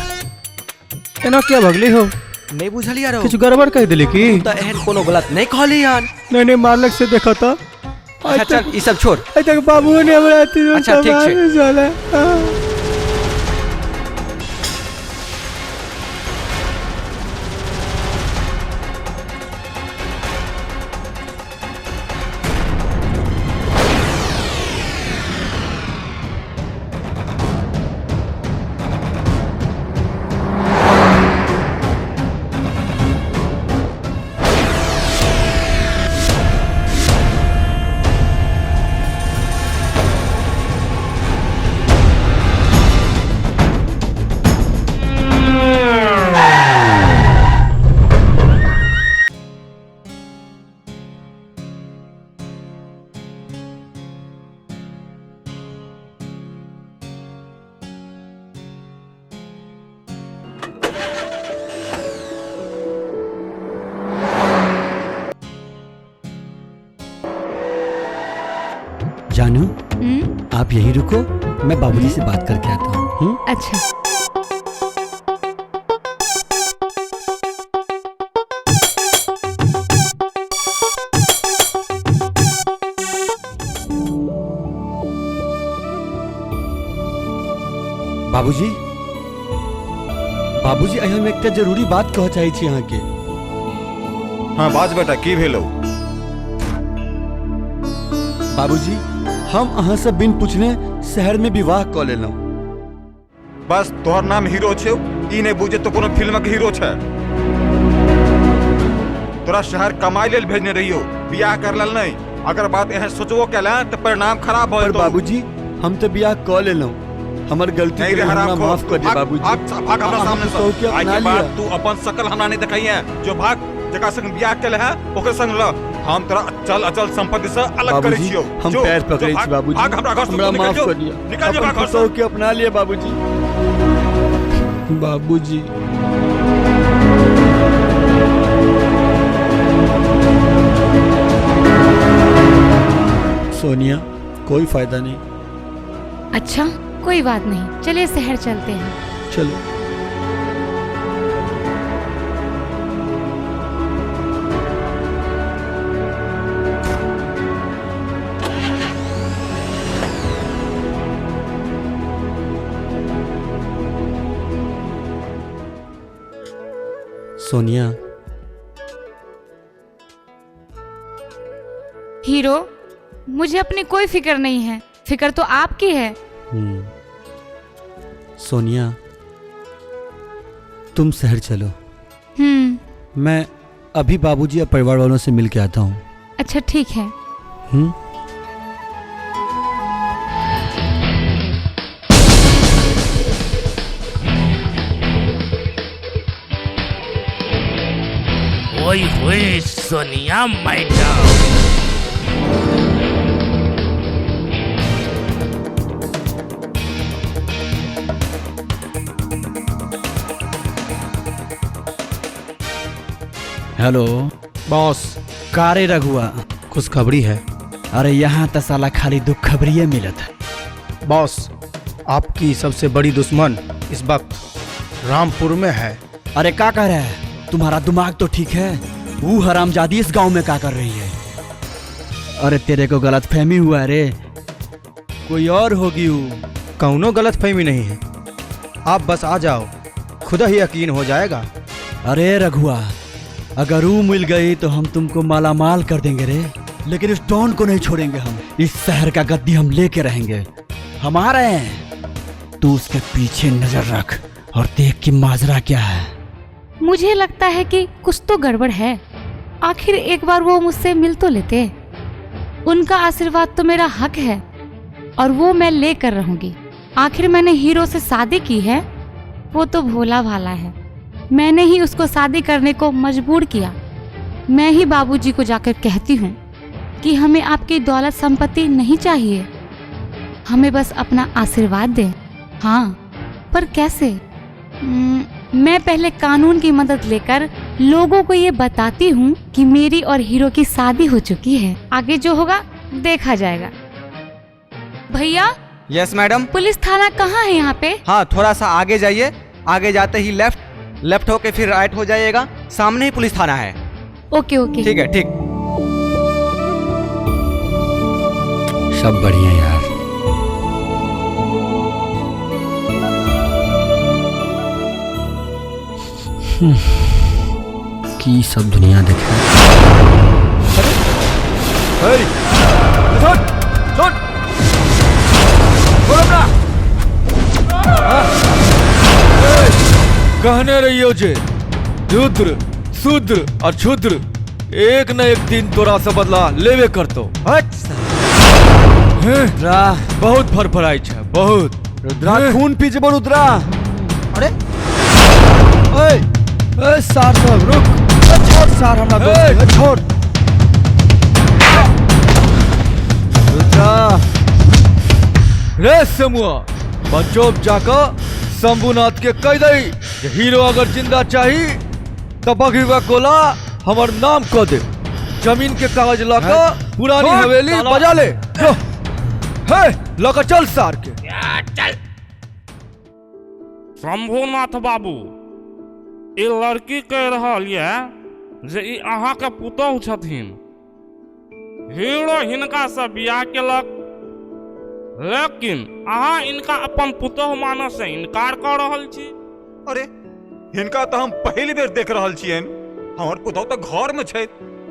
एना क्या भगली हो? नहीं बुझलिया रो, किछु गड़बड़ कह देली की? त एहन कोनो गलत नहीं कहली हन। नहीं नहीं, मारलक से देखा था अच्छा चल ई सब छोड़। आइ तक बाबू ने हमरा एते जोर अच्छा, ठीक छै। मारने छलै। जानू, आप यहीं रुको, मैं बाबूजी से बात करके आता हूँ। अच्छा। बाबूजी, बाबूजी, हम एकटा जरूरी बात कह चाहै छी अहाँके। हाँ बाज बेटा, की भेलो? बाबूजी, हम अहाँ से बिन पूछने शहर में विवाह कऽ लेलहुँ। बस तोहर नाम हीरो छौ, ई नहीं बुझे तो कोनो फिल्म के हीरो छै। तोरा शहर कमाई लेल भेजने रहियो, बियाह कर लेल नहीं। अगर बात एहन सोचबो केला तो परिणाम खराब हो जेतौ। बाबूजी, हम तो बियाह कऽ लेलहुँ, हमर गलती नहीं रे हमरा माफ कर दे बाबूजी। भाग हमरा सामने से, आइ के बाद तू अपन शकल हमरा नहीं देखाइए। जो भाग, जकरा संग बियाह केले है ओकरे संग ल। हम तोरा अचल अचल संपत्ति से अलग करै छियौ। हम पैर पकड़ै छी बाबूजी, भाग हमरा घर से, हमरा माफ कर दिया, निकल जो घर से। के अपना लिया बाबूजी। बाबूजी, सोनिया, कोई फायदा नहीं। अच्छा कोई बात नहीं, चलिए शहर चलते हैं। चलो। सोनिया। हीरो, मुझे अपनी कोई फिक्र नहीं है, फिक्र तो आपकी है। सोनिया, तुम शहर चलो। मैं अभी बाबूजी और परिवार वालों से मिल के आता हूँ। अच्छा ठीक है। ओए होए सोनिया मैडम, हेलो बॉस। कारे रघुआ, खुशखबरी है। अरे यहाँ तो साला खाली दुख खबरिये मिलत है। बॉस, आपकी सबसे बड़ी दुश्मन इस वक्त रामपुर में है। अरे का कह रहा है, तुम्हारा दिमाग तो ठीक है, वो हरामजादी इस गांव में का कर रही है? अरे तेरे को गलत फहमी हुआ रे, कोई और होगी वो। कौनो गलत फहमी नहीं है, आप बस आ जाओ, खुदा ही यकीन हो जाएगा। अरे रघुआ, अगर वो मिल गई तो हम तुमको मालामाल कर देंगे रे, लेकिन इस डॉन को नहीं छोड़ेंगे हम। इस शहर का गद्दी हम लेके रहेंगे, हम आ रहे हैं। तू उसके पीछे नजर रख और देख कि माजरा क्या है। मुझे लगता है कि कुछ तो गड़बड़ है। आखिर एक बार वो मुझसे मिल तो लेते। उनका आशीर्वाद तो मेरा हक है और वो मैं लेकर रहूँगी। आखिर मैंने हीरो से शादी की है, वो तो भोला भाला है। मैंने ही उसको शादी करने को मजबूर किया। मैं ही बाबूजी को जाकर कहती हूँ कि हमें आपकी दौलत संपत्ति नहीं चाहिए, हमें बस अपना आशीर्वाद दें। हाँ, पर कैसे? मैं पहले कानून की मदद लेकर लोगों को ये बताती हूँ कि मेरी और हीरो की शादी हो चुकी है। आगे जो होगा देखा जाएगा। भैया। Yes madam. पुलिस थाना कहाँ है यहाँ पे? हाँ, थोड़ा सा आगे जाइए, आगे जाते ही लेफ्ट, लेफ्ट होके फिर राइट हो जाइएगा, सामने ही पुलिस थाना है। ओके ओके, ठीक है ठीक। सब बढ़िया यार। की सब दुनिया देखे। छोड़ छोड़ कहने रहियो जे रुद्र शूद्र और क्षुद्र एक न एक दिन तोरा से बदला लेवे करतो। रुद्रा बहुत फरफराई छे बहुत। रुद्रा खून पी जेबो रुद्रा। अरे ओए ए सार सब रुक, छोड़ सार हमरा दोस्त छोड़। रुद्रा रे समुआ बचोब जाकर शंभुनाथ के कह दई जे हीरो अगर जिंदा चाही तो बघीवा कोला हमर नाम कह दे। जमीन के कागज लाकर पुरानी हवेली बजा ले। जो हे लका चल सार के चल। शंभुनाथ बाबू ई लड़की कह रहल ये जे ई अहाँ के पुतोहु छथिन। हीरो हिनका से बियाह केलक, लेकिन अहाँ इनका अपन पुतोहु मानऽ से इनकार कऽ रहल छी। अरे हिनका तो हम पहिल बेर देख रहल छियनि। हमर पुतोहु तऽ घर में छै।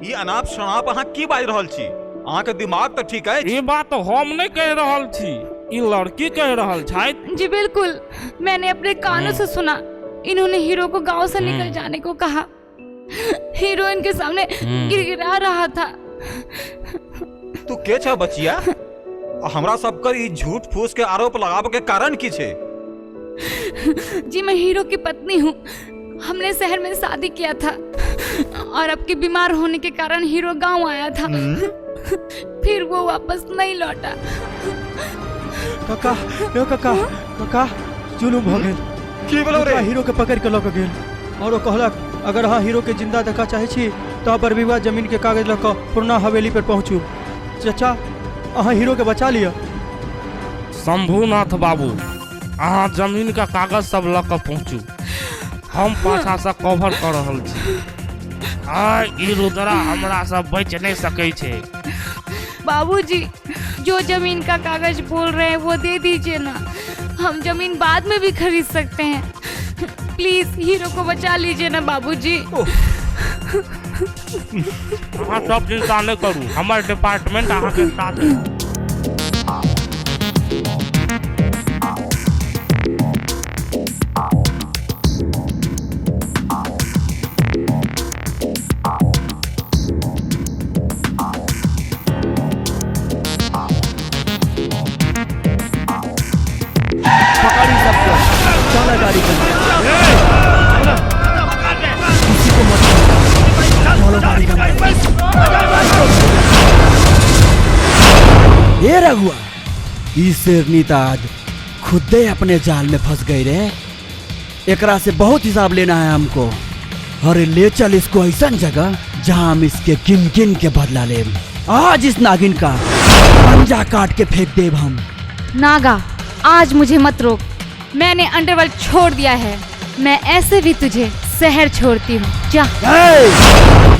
ई अनाप शनाप अहाँ की बाजि रहल छी? अहाँ के दिमाग तऽ ठीक अछि। ई बात हम नहीं कह रहल छी, ई लड़की कह रहल छथि। जी बिल्कुल, मैंने अपने कानों से सुना। इन्होंने हीरो को गांव से निकल जाने को कहा। हीरो इनके सामने गिड़गिड़ा रहा था। तू के छ बचिया? हमरा सबकर ई झूठ फूस के आरोप लगावे के कारण की छे? जी मैं हीरो की पत्नी हूँ। हमने शहर में शादी किया था और अब के बीमार होने के कारण हीरो गांव आया था। फिर वो वापस नहीं लौटा। काका यो काका काका जुलुम भ गेल। की बोलो रे? हीरो के पकड़ के लऽ के गेल और ओ कहलक अगर अहाँ हीरो के जिंदा देखा चाहे छी तो बरबीवा जमीन के कागज लऽ कऽ पुरना हवेली पर पहुँचू। चचा अहाँ हीरो के बचा लिअ। शंभुनाथ बाबू अहाँ जमीन के कागज सब लऽ कऽ पहुँचू, हम पाछा से कवर कर रहल छी। आ ई रुद्रा हमरा से बच नहीं सकै छै। बाबूजी जो जमीन का कागज बोल रहे हैं वो दे दीजिए ना, हम जमीन बाद में भी खरीद सकते हैं। प्लीज हीरो को बचा लीजिए ना बाबूजी। अहाँ सब चिंता नहीं करू, हमारे डिपार्टमेंट अहाँ के साथ है। चला गाड़ी के किसी को मत चलो गाड़ी का। ये रघुआ ई शेरनी त आज खुदे अपने जाल में फंस गई रे। एकरा से बहुत हिसाब लेना है हमको। अरे ले चल इसको ऐसा जगह जहां हम इसके गिन गिन के बदला ले। आज इस नागिन का पंजा काट के फेंक देब हम। नागा आज मुझे मत रोक, मैंने अंडरवर्ल्ड छोड़ दिया है। मैं ऐसे भी तुझे शहर छोड़ती हूँ, जा।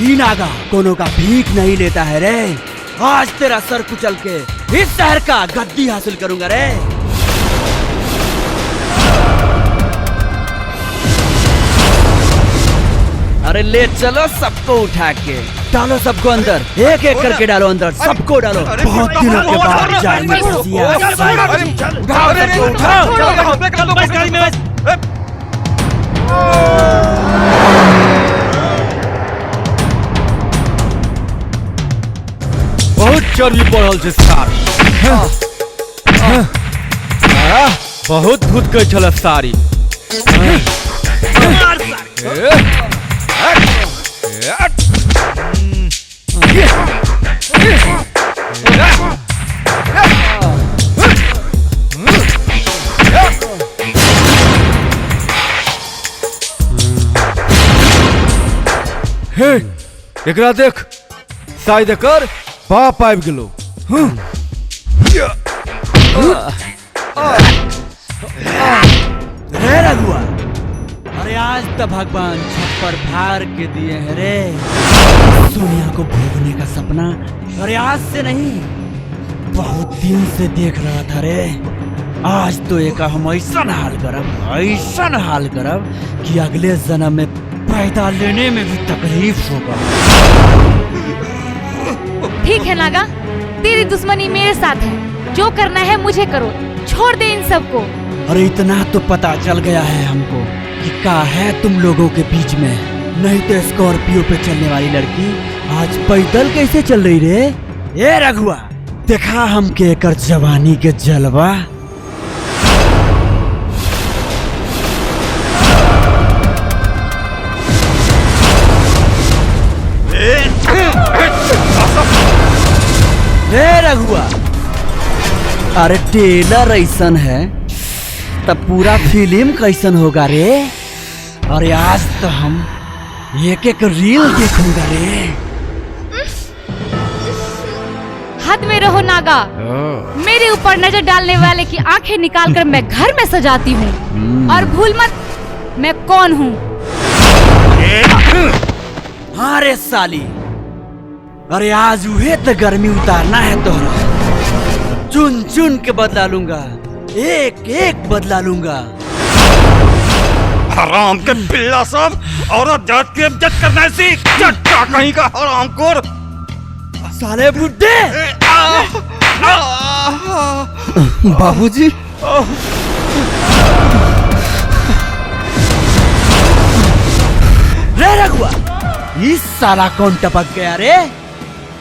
ई नागा कोनो का भीख नहीं लेता है रे। आज तेरा सर कुचल के इस शहर का गद्दी हासिल करूंगा रे। अरे ले चलो सबको उठा के डालो सबको अंदर, एक एक करके डालो अंदर, सबको डालो। बहुत दिनों के बाद जाल में फंसी है। उठाओ सबको, उठाओ। बहुत चर्बी पड़ल छै सार। बहुत भूतकै छल सारी। हे एकरा देख, शायद एकर बाप आबि गेलो। रे रघुआ, अरे आज तो भगवान छप्पर फाड़ के दिए हैं रे। सोनिया को भोगने का सपना अरे आज से नहीं बहुत दिन से देख रहा था रे, आज तो एक हम ऐसा हाल करब, ऐसा हाल करब कि अगले जन्म में पैदा लेने में भी तकलीफ होगा। ठीक है नागा, तेरी दुश्मनी मेरे साथ है, जो करना है मुझे करो, छोड़ दे इन सबको। अरे इतना तो पता चल गया है हमको कि का है तुम लोगों के बीच में, नहीं तो स्कॉर्पियो पे चलने वाली लड़की आज पैदल कैसे चल रही रे। ए रघुआ, देखा हमके एकर जवानी के जलवा। रे रघुआ, अरे टेलर ऐसन है तब पूरा फिल्म कैसन होगा रे। अरे आज तो हम एक एक रील देखूंगा रे। हद में रहो नागा, मेरे ऊपर नजर डालने वाले की आंखें निकालकर मैं घर में सजाती हूँ, और भूल मत मैं कौन हूँ। हाँ रे साली, अरे आज उहे तो गर्मी उतारना है तोहरा। चुन चुन के बदला लूंगा, एक एक बदला लूंगा। हराम के पिल्ला सब, औरत जात की इज्जत करना सीख, चट्टा कहीं का हरामखोर साले बुड्ढे। बाबूजी, रे रघुआ, इस साला कौन टपक गया रे?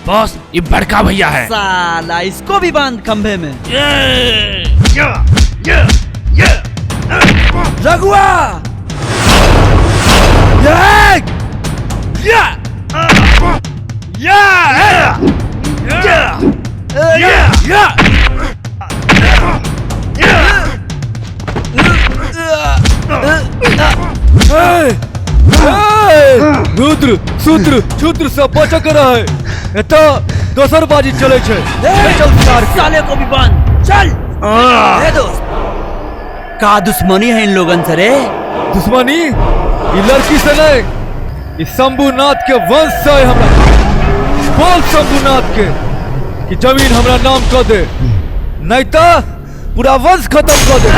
बॉस, ये बड़का भैया है। साला इसको भी बांध खंभे में। ये रघुआ, ये ये ये ये ये रुद्र शूद्र क्षुद्र से बचक रहे, एतऽ दोसर बाजी चले छै। चल साले को भी बांध, चल। ए दोस्त, का दुश्मनी है इन लोगन से रे? दुश्मनी ई लड़की से नहीं, ई शंभुनाथ के वंश से है हमरा। बोल शंभुनाथ के कि जमीन हमरा नाम कर दे, नहीं तो पूरा वंश खत्म कर दे।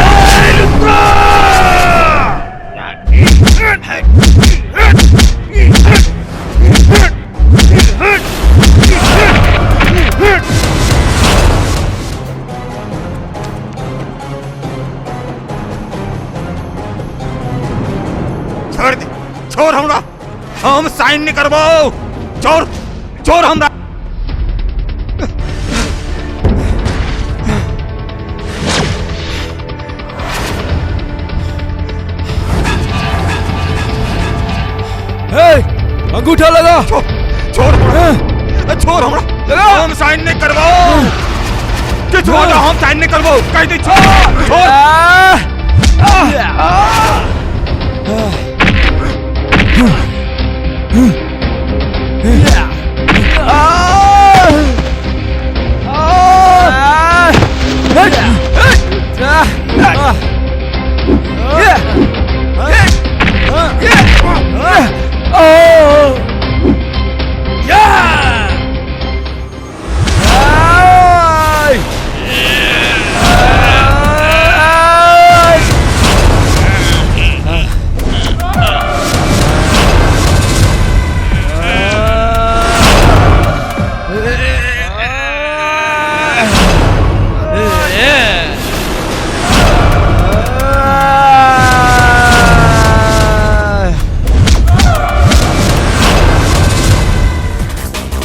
छोड़ दे, छोड़ हमरा, हम साइन नहीं करबो। छोड़, छोड़ हमरा। हे, अंगूठा लगा। छोड़ हमरा, छोड़ हमरा, हम साइन नहीं करबो। छोड़, हम साइन नहीं करबो। कह दे छोड़, छोड़।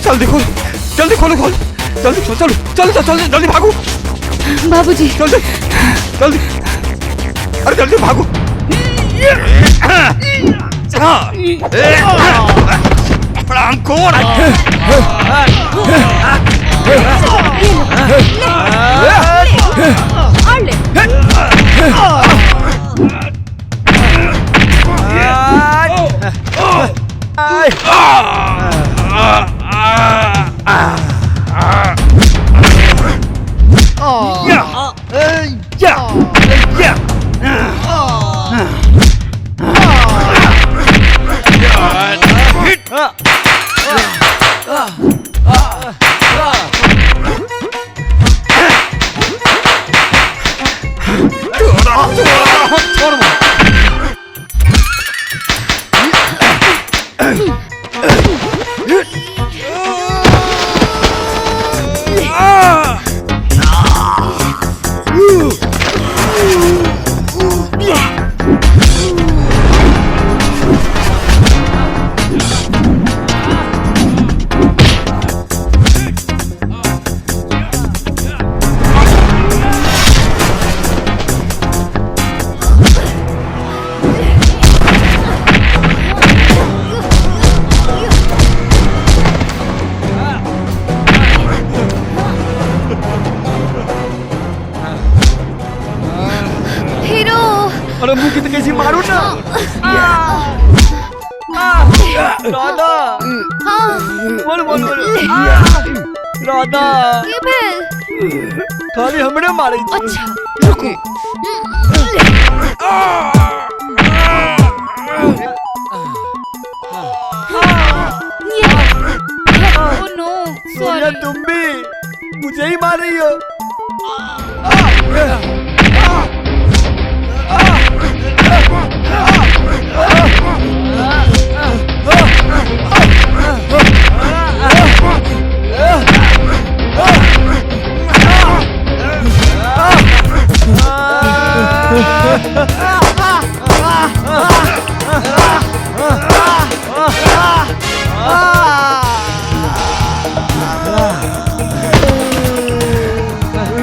जल्दी खोल, जल्दी खोलो, खोल, जल्दी चलो चलो चलो, जल्दी भागो बाबूजी, जल्दी जल्दी, अरे जल्दी भागो। छोड़। अरे मुँह की तो कैसी मारू ना। राधा बोल बोल बोल। राधा की भेल? खाली हमरे मारे। अच्छा रुको। ओह नो सोनिया तुम भी मुझे ही मार रही हो।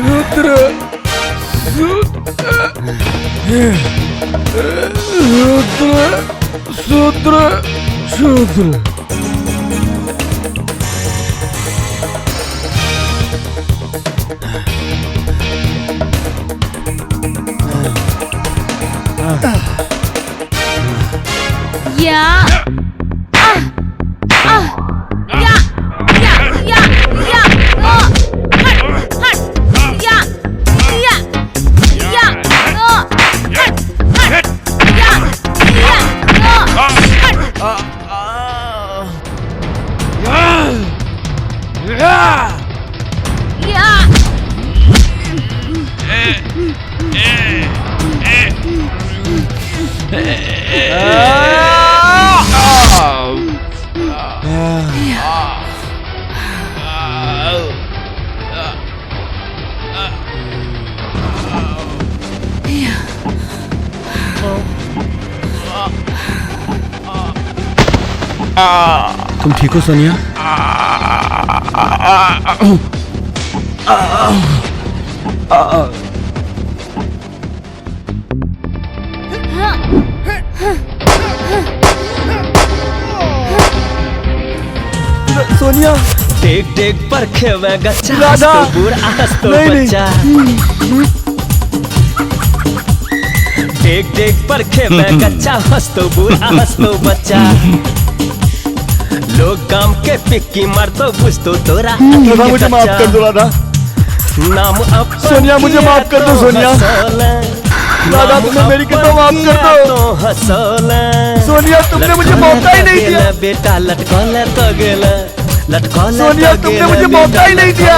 रुद्र रुद्र शूद्र शूद्र। या आ आ या या या या ओ हट हट या या या ओ हट हट या या ओ हट या या तुम ठीक हो सोनिया? सोनिया देख देख पर खेवेगा राधा तो बच्चा। देख देख पर खेवेगा हंस तो बूढ़ा हंस तो बच्चा। लोग गाम के पिक्की मार तो बुझ तो तोरा। राधा मुझे माफ कर दो राधा। नाम अब सोनिया मुझे माफ कर दो सोनिया। राधा तुमने मेरी कितना माफ कर दो। सोनिया तुमने मुझे मौका ही नहीं दिया। बेटा लटकौला तो गेला लटकौला। सोनिया तुमने मुझे मौका ही नहीं दिया।